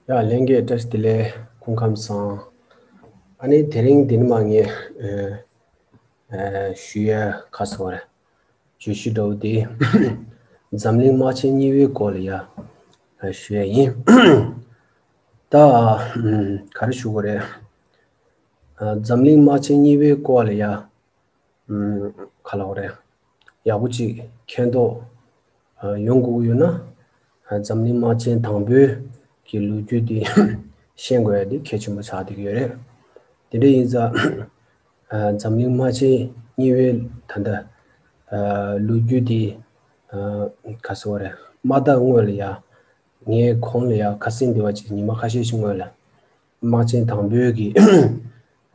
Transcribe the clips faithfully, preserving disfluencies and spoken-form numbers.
ཡ་ལྷན་རྒྱས་བཀྲ་ཤིས་བདེ་ལེགས། སྐུ་ཁམས་བཟང་། ཨ་ནི་དེ་རིང་འདི་ནས་མར་ངས་ཨ་ཨ་ཞུ་ཡ་ག་ཟེར་བ་རེད། བརྗོད་གཞི་འདྲ་བོ་དེ། འཛམ་གླིང་དམག་ཆེན་གཉིས་པའི་སྐོར་ལ་ཡ་ཨ་ཞུ་ཡ་ཡིན། ད་ཨ་ག་རེ་ཞུ་དགོས་རེད། ཨ་འཛམ་གླིང་དམག་ཆེན་གཉིས་པའི་སྐོར་ལ་ཡ། ཨམ། ག་ལབ་དགོས་རེད། ཡག་པོ་ཅིག་མཁྱེན་རྟོགས་ཨ་ཡོང་དགོས་ཀྱི་ཡོད་ན། ཨ་འཛམ་གླིང་དམག་ཆེན་དང་པོའི་གི་ལོ་རྒྱུས་དེ་ཤེས་དགོས་ཡ་དེ་གལ་ཆེན་པོ་ཆགས་བསྡད་ཀྱི་ཡོད་རེད། དེ་འདྲ་ཡིན་ཙང་། ཨ་འཛམ་གླིང་དམག་ཆེན་གཉིས་པའི་ད་ལྟ་ཨ་ལོ་རྒྱུས་དེ་ཨ་ག་ཟེར་བ་རེད། མ་བཏང་སྔོན་ལ་ཡ། ངས་གོང་ལ་ཡ་ཁ་སང་འདི་བ་ཅིག་ཉི་མ་ཁ་ཤས་ཤིག་སྔོན་ལ། དམག་ཆེན་དང་པོའི་གི་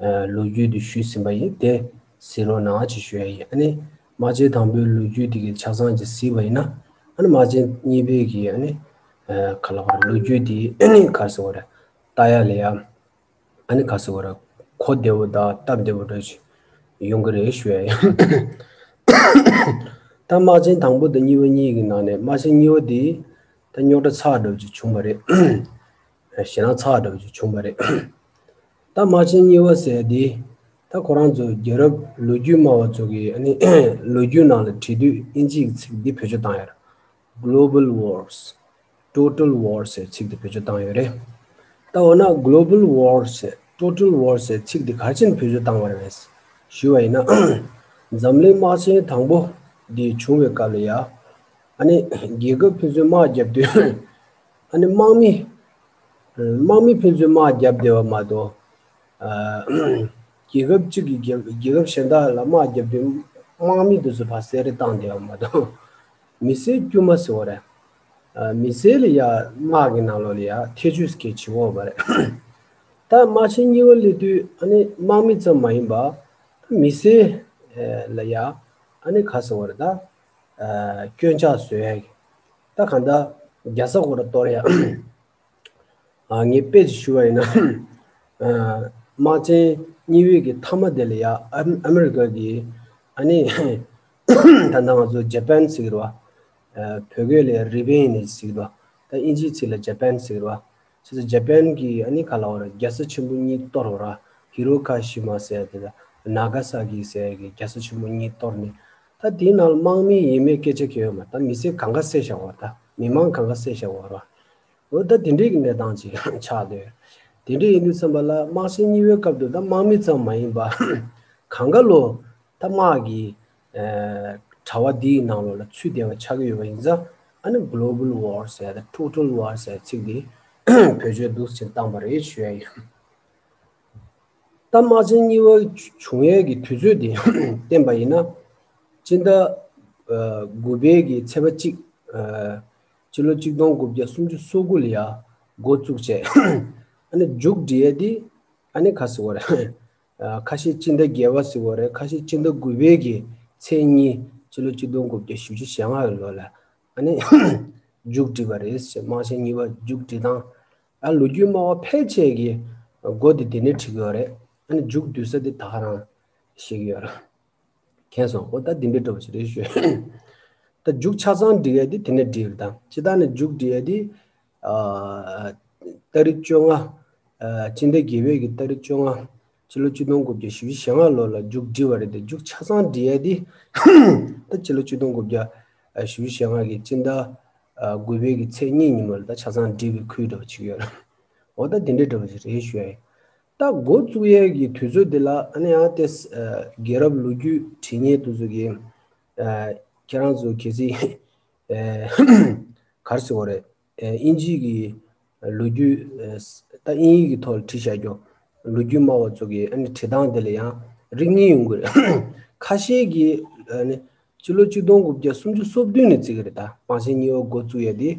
ཨ་ལོ་རྒྱུས་དེ་ཞུས་ཟིན་པ་ཡིན། དེ་གཟིགས་རོགས་གནང་ཅེས་ཞུ་ཡ་ཡིན། ཨ་ནི་དམག་ཆེན་དང་པོའི་ལོ་རྒྱུས་དེ་གི་ཆ་ཚང་ཅིག་གཟིགས་པ་ཡིན་ན། ཨ་ནི་དམག་ཆེན་གཉིས་པའི་གི་ཨ་ནི་ཨ་ག་ལབ་དགོས་རེད། ལོ་རྒྱུས་དེ་ཨ་ནི་ག་རེ་ཟེར་དགོས་རེད། ལྟ་ཡ་ལ་ཡ། ཨ་ནི་ག་ཟེར་དགོས་རེད། གོ་བདེ་བོ་དང་སྟབས་བདེ་བོ་འདྲ་ཞིག་ཡོང་གི་རེད་ཞུ་ཡ་ཡིན། ད་དམག་ཆེན་དང་པོ་དང་གཉིས་པ་གཉིས་ཀྱི་ནང་ནས་དམག་ཆེན་གཉིས་པ་དེ་ད་རྙོག་དྲ་ཚ་འདྲ་བོ་ཅིག་བྱུང་བ་རེད། ཞེད་སྣང་ཚ་འདྲ་བོ་ཅིག་བྱུང་བ་རེད། ད་དམག་ཆེན་གཉིས་པ་ཟེར་དེ་ད་ཁོ་རང་ཚོ་རྒྱལ་རབས་ལོ་རྒྱུས་སྨྲ་བ་ཚོ་གི་ཨ་ནི་ལོ་རྒྱུས་ནང་ལ་བྲིས་དུས་དབྱིན་ཇིའི་ཚིག་འདི་བེད་སྤྱོད་བཏང་ཡོད་རེད། Global Wars, Total Wars ཟེར་ཚིག་འདི་བེད་སྤྱོད་བཏང་ཡོད་རེད། ད་འོ་ན་Global Wars, Total Wars ཟེར་ཚིག་འདི་ག་རེ་བྱས་ནས་བེད་སྤྱོད་བཏང་བ་རེད་ཞུས་པ་ཡིན་ན། འཛམ་གླིང་དམག་ཆེན་དང་པོ་འདི་བྱུང་བའི་སྐབས་ལ་ཡ། ཨ་ནི་རྒྱལ་ཁབ་ཕན་ཚུན་དམག་རྒྱབ་དུས། ཨ་ནི་དམག་མི། དམག་མི་ཕན་ཚུན་དམག་རྒྱབ་བསྡད་པ་མ་གཏོགས། ཨ་རྒྱལ་ཁབ་གཅིག་གིས་རྒྱལ་རྒྱལ་ཁབ་གཞན་དག་ལ་དམག་རྒྱབ་དུས་དམག་མི་དེ་ཚོ་ཕར་བསད་རེས་བཏང་བསྡད་པ་མ་གཏོགས། མི་སེར་དཀྱུས་མ་ཟེར་བ་རེད། ཨ་མི་སེར་ལ་ཡ་དམག་གི་ནང་ལོགས་ལ་ཡ་ཐེ་བྱུས་སྐད་བྱེད་དགོས་པ་རེད། ད་དམག་ཆེན་གཉིས་པ་སླེབས་དུས་ཨ་ནི་དམག་མི་ཙམ་མ་ཡིན་པ། ད་མི་སེར་ལ་ཡ་ཨ་ནི་ག་ཟེར་བ་རེད། ད་ཨ་སྐྱོན་ཆ་བཟོ་ཡ་གི། ད་གང་ལྟར་རྒྱལ་ས་ཁོ་ར་གཏོར་ཡ། ཨ་ངས་དཔེ་ཅིག་ཞུ་བ་ཡིན་ན། ཨ་དམག་ཆེན་གཉིས་པའི་གི་མཐའ་མ་དེ་ལ་ཡ་ཨ་ཨ་མི་རི་ཀ་གི་ཨ་ནི་ད་ལྟ་ང་ཚོ་ཇ་པན་ཟེར་གི་རེད་བ། ཨ་བོད་སྐད་ལ་ཡ་རི་བན་ཡིན་ནས་ཟེར་གི་རེད་བ། ད་དབྱིན་ཇིའི་ཚིག་ལ་ཇ་པན་ཟེར་གི་རེད་བ། བྱས་ཙང་ཇ་པན་གི་ཨ་ནི་ག་ལབ་དགོས་རེད། རྒྱལ་ས་ཆེན་པོ་གཉིས་གཏོར་བ་ར། ཧི་རོ་ཀ་ཤི་མ་ཟེར་ཡ་དེ་དང་ན་ག་ས་ཀི་ཟེར་ཡ་གི་རྒྱལ་ས་ཆེན་པོ་གཉིས་གཏོར་ནས། ད་དེའི་ནང་ལ་དམག་མི་ཡིན་མེད་སྐད་ཆ་གང་ཡོད་མ་རེད། ད་མི་སེར་གང་ག་བསད་བཞག་པ་རེད། ད་མི་མང་གང་ག་བསད་བཞག་པ་རེད། འོ་ད་དེ་འདྲའི་གི་གནས་སྟངས་ཅིག་ཆགས་སྡོད། དེ་འདྲ་ཡིན་དུས་ཙམ་པ་ལ་དམག་ཆེན་གཉིས་པའི་སྐབས་དུ་ད་དམག་མི་ཙམ་མ་ཡིན་པ། གང་ག་ལོ་ད་དམག་གི་ཨ་དྲ་བ་འདིའི་ནང་ལོགས་ལ་ཚུད་བསྡད་པ་ཆགས་ཀྱི་ཡོད་པ་ཡིན་ཙང་། ཨ་ནི་Global War ཟེར་ཡ་དང་Total War ཟེར་ཡ་ཚིག་འདི་བེད་སྤྱོད་འདུག་སེ་བཏང་བ་རེད་ཞུ་ཡ་ཡིན། ད་དམག་ཆེན་གཉིས་པ་བྱུང་ཡས་ཀྱི་དུས་ཚོད་དེ་བསྟན་པ་ཡིན་ན། སྤྱི་ཟླ་ཨ་དགུ་པའི་གི་ཚེས་པ་གཅིག་ཨ་སྤྱི་ལོ་གཅིག་སྟོང་དགུ་བརྒྱ་སུམ་ཅུ་སོ་དགུ་ལ་ཡ་འགོ་བཙུགས་བྱས། ཨ་ནི་མཇུག་སྒྲིལ་ཡས་དེ་ཨ་ནི་ག་ཟེར་བ་རེད། ཨ་ཁ་ཤས་སྤྱི་ཟླ་བརྒྱད་པ་ཟེར་བ་རེད། ཁ་ཤས་སྤྱི་ཟླ་དགུ་པའི་གི་ཚེས་གཉིས་སྤྱི་ལོ་གཅིག་སྟོང་དགུ་བརྒྱ་བཞི་བཅུ་ཞེ་ལྔ་གི་ལོ་ལ་ཨ་ནི་མཇུག་སྒྲིལ་བ་རེད་ཟེར། དམག་ཆེན་གཉིས་པ་མཇུག་སྒྲིལ་སྟངས། ཨ་ལོ་རྒྱུས་སྨྲ་བ་ཕལ་ཆེར་གྱིས་འགོ་དེ་དེ་ནས་ཁྲིད་ཀྱི་ཡོད་རེད། ཨ་ནི་མཇུག་བསྡུ་ས་དེ་ད་ག་རང་ཤེས་ཀྱི་ཡོད་རེད། མཁྱེན་སོང་། འོ་ད་འདི་འདྲའི་འདྲ་པོ་ཞིག་རེད་ཞུ། ད་མཇུག་ཆ་ཚང་སྒྲིལ་ཡས་དེ་དེ་ནས་སྒྲིལ་རེད། ད་སྤྱིར་བཏང་ནས་མཇུག་སྒྲིལ་ཡས་དེ་ཨ་ཏ་རིག་བཅོ་ལྔ། ཨ་སྤྱི་ཟླ་བརྒྱད་པའི་གི་ཏ་རིག་བཅོ་ལྔ། ཕྱི་ལོ་ཆིག་སྟོང་དགུ་བརྒྱ་བཞི་བཅུ་ཞེ་ལྔ་ལོ་ལ་མཇུག་སྒྲིལ་བ་རེད་དེ། མཇུག་ཆ་ཚང་སྒྲིལ་ཡས་དེ་ད་ཕྱི་ལོ་ཆིག་སྟོང་དགུ་བརྒྱ་བཞི་བཅུ་ཞེ་ལྔ་གི་སྤྱི་ཟླ་ཨ་དགུ་པའི་གི་ཚེས་གཉིས་ཉིན་མོ་ལ་ད་ཆ་ཚང་སྒྲིལ་བའི་ཁུལ་འདྲ་པོ་ཅིག་ཡོད་རེད། འོ་ད་དེ་འདྲའི་འདྲ་པོ་ཅིག་རེད་ཞུ་ཡ་ཡིན། ད་འགོ་བཙུགས་ཡས་ཀྱི་དུས་ཚོད་དེ་ལ་ཨ་ནི་ཡང་དེ་ཨ་རྒྱལ་རབས་ལོ་རྒྱུས་བྲིས་མཁན་དེ་ཚོ་གིས་ཨ་ཁྱེད་རང་ཚོ་གལ་སྲིད་ཨ་ག་རེ་ཟེར་དགོས་རེད། ཨ་དབྱིན་ཇིའི་གི་ལོ་རྒྱུས་ཨ་ད་དབྱིན་ཡིག་གི་ཐོག་ལ་བྲིས་བཞག་རྒྱུ། ལོ་རྒྱུས་སྨྲ་བ་ཚོ་གི་ཨ་ནི་བྲིས་སྟངས་དེ་ལ་ཡང་རིགས་གཉིས་ཡོང་གི་རེད། ཁ་ཤས་ཀྱིས་ཨ་ནི་སྤྱི་ལོ་ཆིག་སྟོང་དགུ་བརྒྱ་སུམ་ཅུ་སོ་བདུན་ནས་བརྩི་གི་རེད། ད་དམག་ཆེན་གཉིས་པ་འགོ་བཙུགས་ཡས་དེ་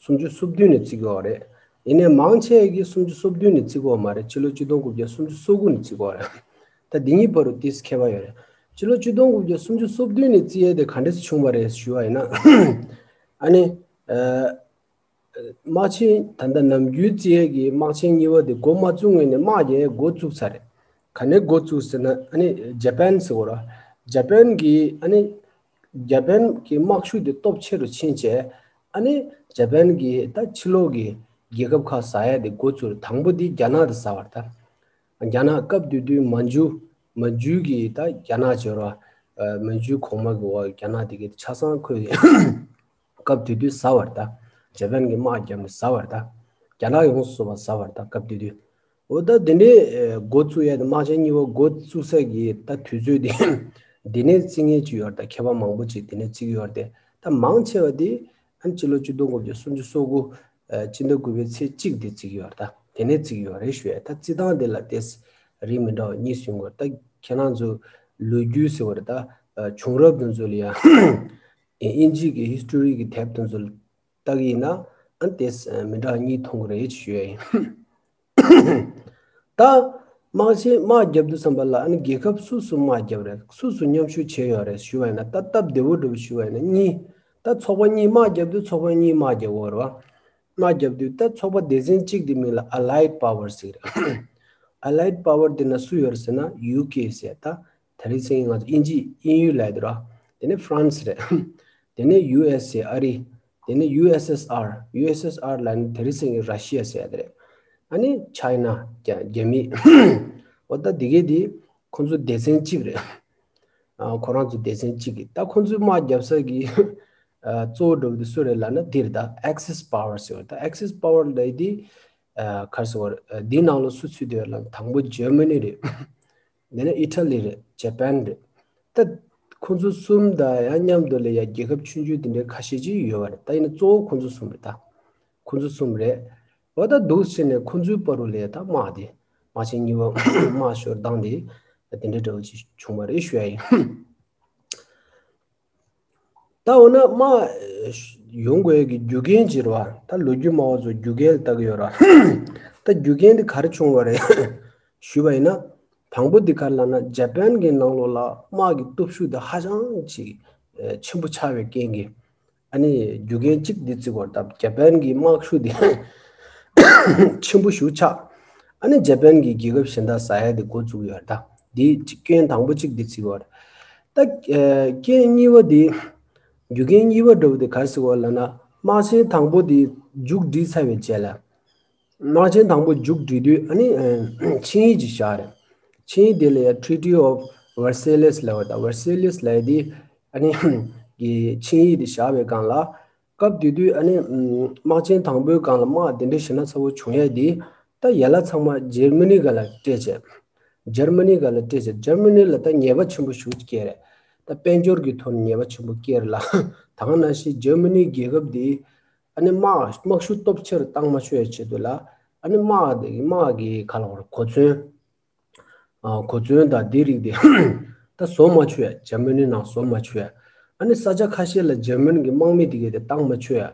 སུམ་ཅུ་སོ་བདུན་ནས་བརྩི་གི་ཡོད་རེད། ཡིན་ནའི་མང་ཆེ་གིས་སུམ་ཅུ་སོ་བདུན་ནས་བརྩི་གི་ཡོད་མ་རེད། ཕྱི་ལོ་ཆིག་སྟོང་དགུ་བརྒྱ་སུམ་ཅུ་སོ་དགུ་ནས་བརྩི་གི་ཡོད་རེད། ད་འདི་གཉིས་བར་དུ་ཏོག་ཙམ་ཁྱད་པར་ཡོད་རེད། ཕྱི་ལོ་ཆིག་སྟོང་དགུ་བརྒྱ་སུམ་ཅུ་སོ་བདུན་ནས་བརྩི་ཡས་དེ་ག་འདྲས་སེ་བྱུང་བ་རེད་ཞུ་བ་ཡིན་ན། ཨ་ནི་ཨ་དམག་ཆེན་ད་ལྟ་ནམ་རྒྱུན་བརྩི་ཡས་ཀྱི་དམག་ཆེན་གཉིས་པ་དེ་འགོ་མ་བཙུགས་སྔོན་ནས་དམག་རྒྱག་ཡས་འགོ་བཙུགས་ཚར་རེད། ག་ནས་འགོ་བཙུགས་ཟེར་ན། ཨ་ནི་ཇ་པན་ཟེར་བ་ར། ཇ་པན་གྱིས་ཨ་ནི་ཇ་པན་གྱི་དམག་ཤུགས་དེ་སྟོབས་ཆེ་རུ་ཕྱིན་བྱས། ཨ་ནི་ཇ་པན་གྱིས་ད་ཕྱི་ལོགས་ཀྱི་ རྒྱལ་ཁབ་ཁག་ཟ་ཡ་དེ་འགོ་བཙུགས། དང་པོ་དེ་རྒྱ་ནག་དེ་ཟ་བ་རེད་ད། རྒྱ་ནག་སྐབས་དེ་དུས་མན་ཇུ་མན་ཇུ་གི་ད་རྒྱ་ནག་བྱས་རོ། མན་ཇུ་གོང་མ་གི་འོག་རྒྱ་ནག་དེ་གི་ཆ་ཚང་ཁོས་སྐབས་དེ་དུས་ཟ་བ་རེད་ད། ཇ་པན་གི་དམག་བརྒྱབ་ནས་ཟ་བ་རེད་ད། རྒྱ་ནག་ཡོངས་སུ་རྫོགས་པ་ཟ་བ་རེད་ད་སྐབས་དེ་དུས། འོ་ད་དེ་འདྲའི་འགོ་བཙུགས་ཡ་དེ་དམག་ཆེན་གཉིས་པ་འགོ་བཙུགས་ས་གི་ད་དུས་ཚོད་དེ་དེ་ནས་བརྩི་མཁན་ཅིག་ཡོད་རེད་ད། མཁས་པ་མང་པོ་ཅིག་དེ་ནས་བརྩི་གི་ཡོད་རེད་དེ། ད་མང་ཆེ་བ་དེ་ཨ་ནི་སྤྱི་ལོ་ཆིག་སྟོང་དགུ་བརྒྱ་སུམ་ཅུ་སོ་དགུ་སྤྱི་ཟླ་དགུ་པའི་ཚེས་གཅིག་དེ་བརྩི་གི་ཡོད་རེད་ད། དེ་ནས་བརྩི་གི་ཡོད་རེད་ཞུ་ཡ། ད་བརྩི་སྟངས་དེ་ལ་ཏེས་རིགས་མི་འདྲ་བ་གཉིས་ཡོང་གི་ཡོད་རེད་ད། ཁྱེད་རང་ཚོ་ལོ་རྒྱུས་ཟེར་བ་རེད་ད། བྱུང་རབས་དེ་ཚོ་ལ་ཡང་དབྱིན་ཇི་གི་ཧི་སི་ཊོ་རི་གི་དེབ་དེ་ཚོ་ལ་ལྟ་གི་ཡིན་ན་ཨ་ཏེས་མི་འདྲ་གཉིས་མཐོང་གི་རེད་ཞུ་ཡ་ཡིན། ད་དམག་ཆེན་དམག་རྒྱབ་དུས་ཙམ་པ་ལ་ཨ་ནི་རྒྱལ་ཁབ་སུ་སུ་དམག་རྒྱབ་རེད། སུ་སུ་མཉམ་ཞུགས་བྱས་ཡོད་རེད་ཞུ་བ་ཡིན་ན། ད་སྟབས་བདེ་བོ་འདྲ་བོ་ཞུ་བ་ཡིན་ན་གཉིས། ད་ཚོགས་པ་གཉིས་དམག་རྒྱབ་དུས་ཚོགས་པ་གཉིས་དམག་རྒྱབ་ཡོད་རེད་བ། དམག་རྒྱབ་དུས་ད་ཚོགས་པ་སྡེ་ཚན་གཅིག་དེ་མིང་ལ་Allied Power ཟེར་གི་རེད། Allied Power དེ་ན་སུ་ཡོད་རེད་ཟེར་ན་ཡུ་ཀེ་ཟེར། ད་དེ་རིང་སང་ང་ཚོ་དབྱིན་ཇི་དབྱིན་ཡུལ་ལབ་ཡ་དེ་རེད་བ། དེ་ནས་ཧྥ་རན་སི་རེད། དེ་ནས་ཡུ་ཨེས་ཨེ་ཨ་རི། དེ་ནས་ཡུ་ཨེས་ཨེས་ཨར། ཡུ་ཨེས་ཨེས་ཨར་ལབ་ན་དེ་རིང་སང་གི་ར་ཤི་ཡ་ཟེར་ཡ་དེ་རེད། ཨ་ནི་ཆའི་ན་རྒྱ་རྒྱ་མི། འོ་ད་དེ་གས་དེ་ཁོང་ཚོ་སྡེ་ཚན་གཅིག་རེད། ཨ་ཁོ་རང་ཚོ་སྡེ་ཚན་གཅིག་གི་ད་ཁོང་ཚོའི་དམག་རྒྱབ་ས་གི་ཨ་གཙོ་བོ་འདྲ་བོ་དེ་སུ་རེད་ལབ་ན་འདིར་ད་Axis Power ཟེར་བ། ད་Axis Power ལབ་ཡ་དེ་ཨ་ག་རེ་ཟེར་བ་རེད། ཨ་འདིའི་ནང་ལ་སུ་ཚུད་བསྡད་ཡོད་ལབ་ན་དང་པོ་ཇར་མ་ནི་རེད། དེ་ནས་ཨི་ཊ་ལི་རེད། ཇ་པན་རེད། ད་ཁོང་ཚོ་གསུམ་དང་ཡང་མཉམ་དུ་ལ་ཡང་རྒྱལ་ཁབ་ཆུང་ཆུང་དེ་འདྲའི་ཁ་ཤས་ཅིག་ཡོད་པ་རེད། ད་ཡིན་ན་གཙོ་བོ་ཁོང་ཚོ་གསུམ་རེད་ད། ཁོང་ཚོ་གསུམ་རེད། འོ་ད་འདུག་བྱས་ནས་ཁོང་ཚོའི་བར་དུ་ལ་ཡང་ད་དམག་དེ་དམག་ཆེན་གཉིས་པ་དམག་ཤོར་སྟངས་དེ་ད་དེ་འདྲའི་འདྲ་བོ་ཅིག་བྱུང་བ་རེད་ཞུ་ཡ་ཡིན། ད་འོ་ན་དམག་ཡོང་དགོས་ཀྱི་རྒྱུ་རྐྱེན་ཅིག་རེད་བ། ད་ལོ་རྒྱུས་སྨྲ་བ་ཚོ་རྒྱུ་རྐྱེན་ལྟ་གི་ཡོད་ར། ད་རྒྱུ་རྐྱེན་དེ་ག་རེ་བྱུང་བ་རེད་ཞུས་པ་ཡིན་ན། དང་པོ་འདི་ག་རེ་ལབ་ན་ཇ་པན་གྱི་ནང་ལོགས་ལ་དམག་གི་སྟོབས་ཤུགས་དེ་ཧ་ཅང་ཅིག་ཆེན་པོ་ཆགས་པའི་རྐྱེན་གྱིས། ཨ་ནི་རྒྱུ་རྐྱེན་གཅིག་འདི་བརྩི་དགོས་རེད། ད་ཇ་པན་གྱི་དམག་ཤུགས་དེ་ཆེན་པོ་ཞེ་པོ་ཆགས། ཨ་ནི་ཇ་པན་གྱིས་རྒྱལ་ཁབ་གཞན་དག་ཟ་ཡ་དེ་འགོ་བཙུགས་ཡོད་རེད། ད་འདི་གཅིག་རྐྱེན་དང་པོ་གཅིག་འདི་བརྩི་དགོས་རེད། ད་ཨ་རྐྱེན་གཉིས་པ་དེ། རྒྱུ་རྐྱེན་གཉིས་པ་འདྲ་བོ་དེ་ག་རེ་ཟེར་བ་ལབ་ན། དམག་ཆེན་དང་པོ་དེ་མཇུག་སྒྲིལ་ཚར་བའི་རྗེས་ལ། དམག་ཆེན་དང་པོ་མཇུག་སྒྲིལ་དུས་ཨ་ནི་ཨ་ཆིངས་ཡིག་ཅིག་བཞག་རེད། ཆིངས་ཡིག་དེ་ལ་ཡང་Treaty of Versailles ལབ་པ་དང་། Versailles ལབ་ཡ་དེ་ཨ་ནི་གི་ཆིངས་ཡིག་དེ་བཞག་པའི་སྒང་ལ། སྐབས་དེ་དུས་ཨ་ནི་དམག་ཆེན་དང་པོའི་སྒང་ལ་དམག་དེ་འདྲའི་ཞེ་ན་ཚ་བོ་བྱུང་ཡ་དེ། ད་ཡན་ལག་ཚང་མ་འཇར་མ་ནི་སྒང་ལ་སྤྲད་བྱས། འཇར་མ་ནི་སྒང་ལ་སྤྲད་བྱས། འཇར་མ་ནི་ལ་ད་ཉེས་པ་ཆེན་པོ་ཞེ་པོ་ཅིག་བཀལ་རེད། ད་དཔལ་འབྱོར་གྱི་ཐོག་ནས་ཉེས་པ་ཆེན་པོ་བཀལ་རེད་ལ། ད་ག་ནང་བཞིན་འཇར་མ་ནི་རྒྱལ་ཁབ་དེ་ཨ་ནི་དམག་དམག་ཤུགས་སྟོབས་ཆེར་བཏང་མ་ཆོག་ཡ་ཆེད་དུ་ལ། ཨ་ནི་དམག་དེ་དམག་གི་ག་ལབ་དགོས་རེད། གོ་མཚོན། ཨ་གོ་མཚོན་དང་དེ་རིགས་དེ་ད་བཟོ་མ་ཆོག་ཡ། འཇར་མ་ནི་ནང་བཟོ་མ་ཆོག་ཡ། ཨ་ནི་ས་ཆ་ཁ་ཤས་ལ་འཇར་མན་གྱི་དམག་མི་དེ་གས་དེ་བཏང་མ་ཆོག་ཡ།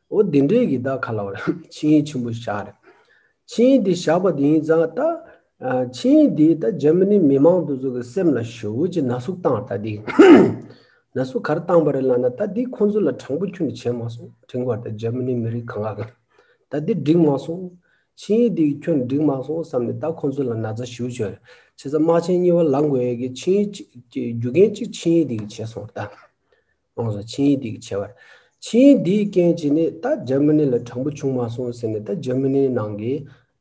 འོ་དེ་འདྲའི་གི་ད་ག་ལབ་དགོས་རེད། ཆིངས་ཡིག་ཆེན་པོ་བཞག་རེད། ཆིངས་ཡིག་འདི་བཞག་པ་དེ་ཡིན་ཙང་ད། ཨ་ཆིངས་ཡིག་འདི་ད་འཇར་མ་ནི་མི་མང་དེ་ཚོ་གི་སེམས་ལ་ཞེ་པོ་ཅིག་ན་ཟུག་བཏང་། ད་འདི་ན་ཟུག་ག་རེ་བཏང་བ་རེད་ལབ་ན། ད་འདི་ཁོང་ཚོ་ལ་དྲང་པོ་ཁྱོན་ནས་བྱས་མ་སོང་། དྲན་གྱི་ཡོད་རེད། ད་འཇར་མ་ནི་མི་རིགས་གང་ག་གི་ད་འདི་འགྲིག་མ་སོང་། ཆིངས་ཡིག་འདི་ཁྱོན་ནས་འགྲིག་མ་སོང་བསམ་ནས་ད་ཁོང་ཚོ་ལ་ན་ཚ་ཞེ་པོ་ཅིག་ཡོད་རེད། བྱས་ཙང་དམག་ཆེན་གཉིས་པ་ལངས་དགོས་ཡས་ཀྱི་ཆིངས་ཡིག་ཅིག་གི་རྒྱུ་རྐྱེན་གཅིག་ཆིངས་ཡིག་འདི་གིས་བྱས་སོང་ད། ཨང་སོ་ཆིངས་ཡིག་འདི་གིས་བྱས་པ་རེད། ཆིངས་ཡིག་འདིའི་རྐྱེན་བྱས་ནས་ད་འཇར་མ་ནི་ལ་དྲང་པོ་བྱུང་མ་སོང་ཟེར་ནས། ད་འཇར་མ་ནིའི་ནང་གི་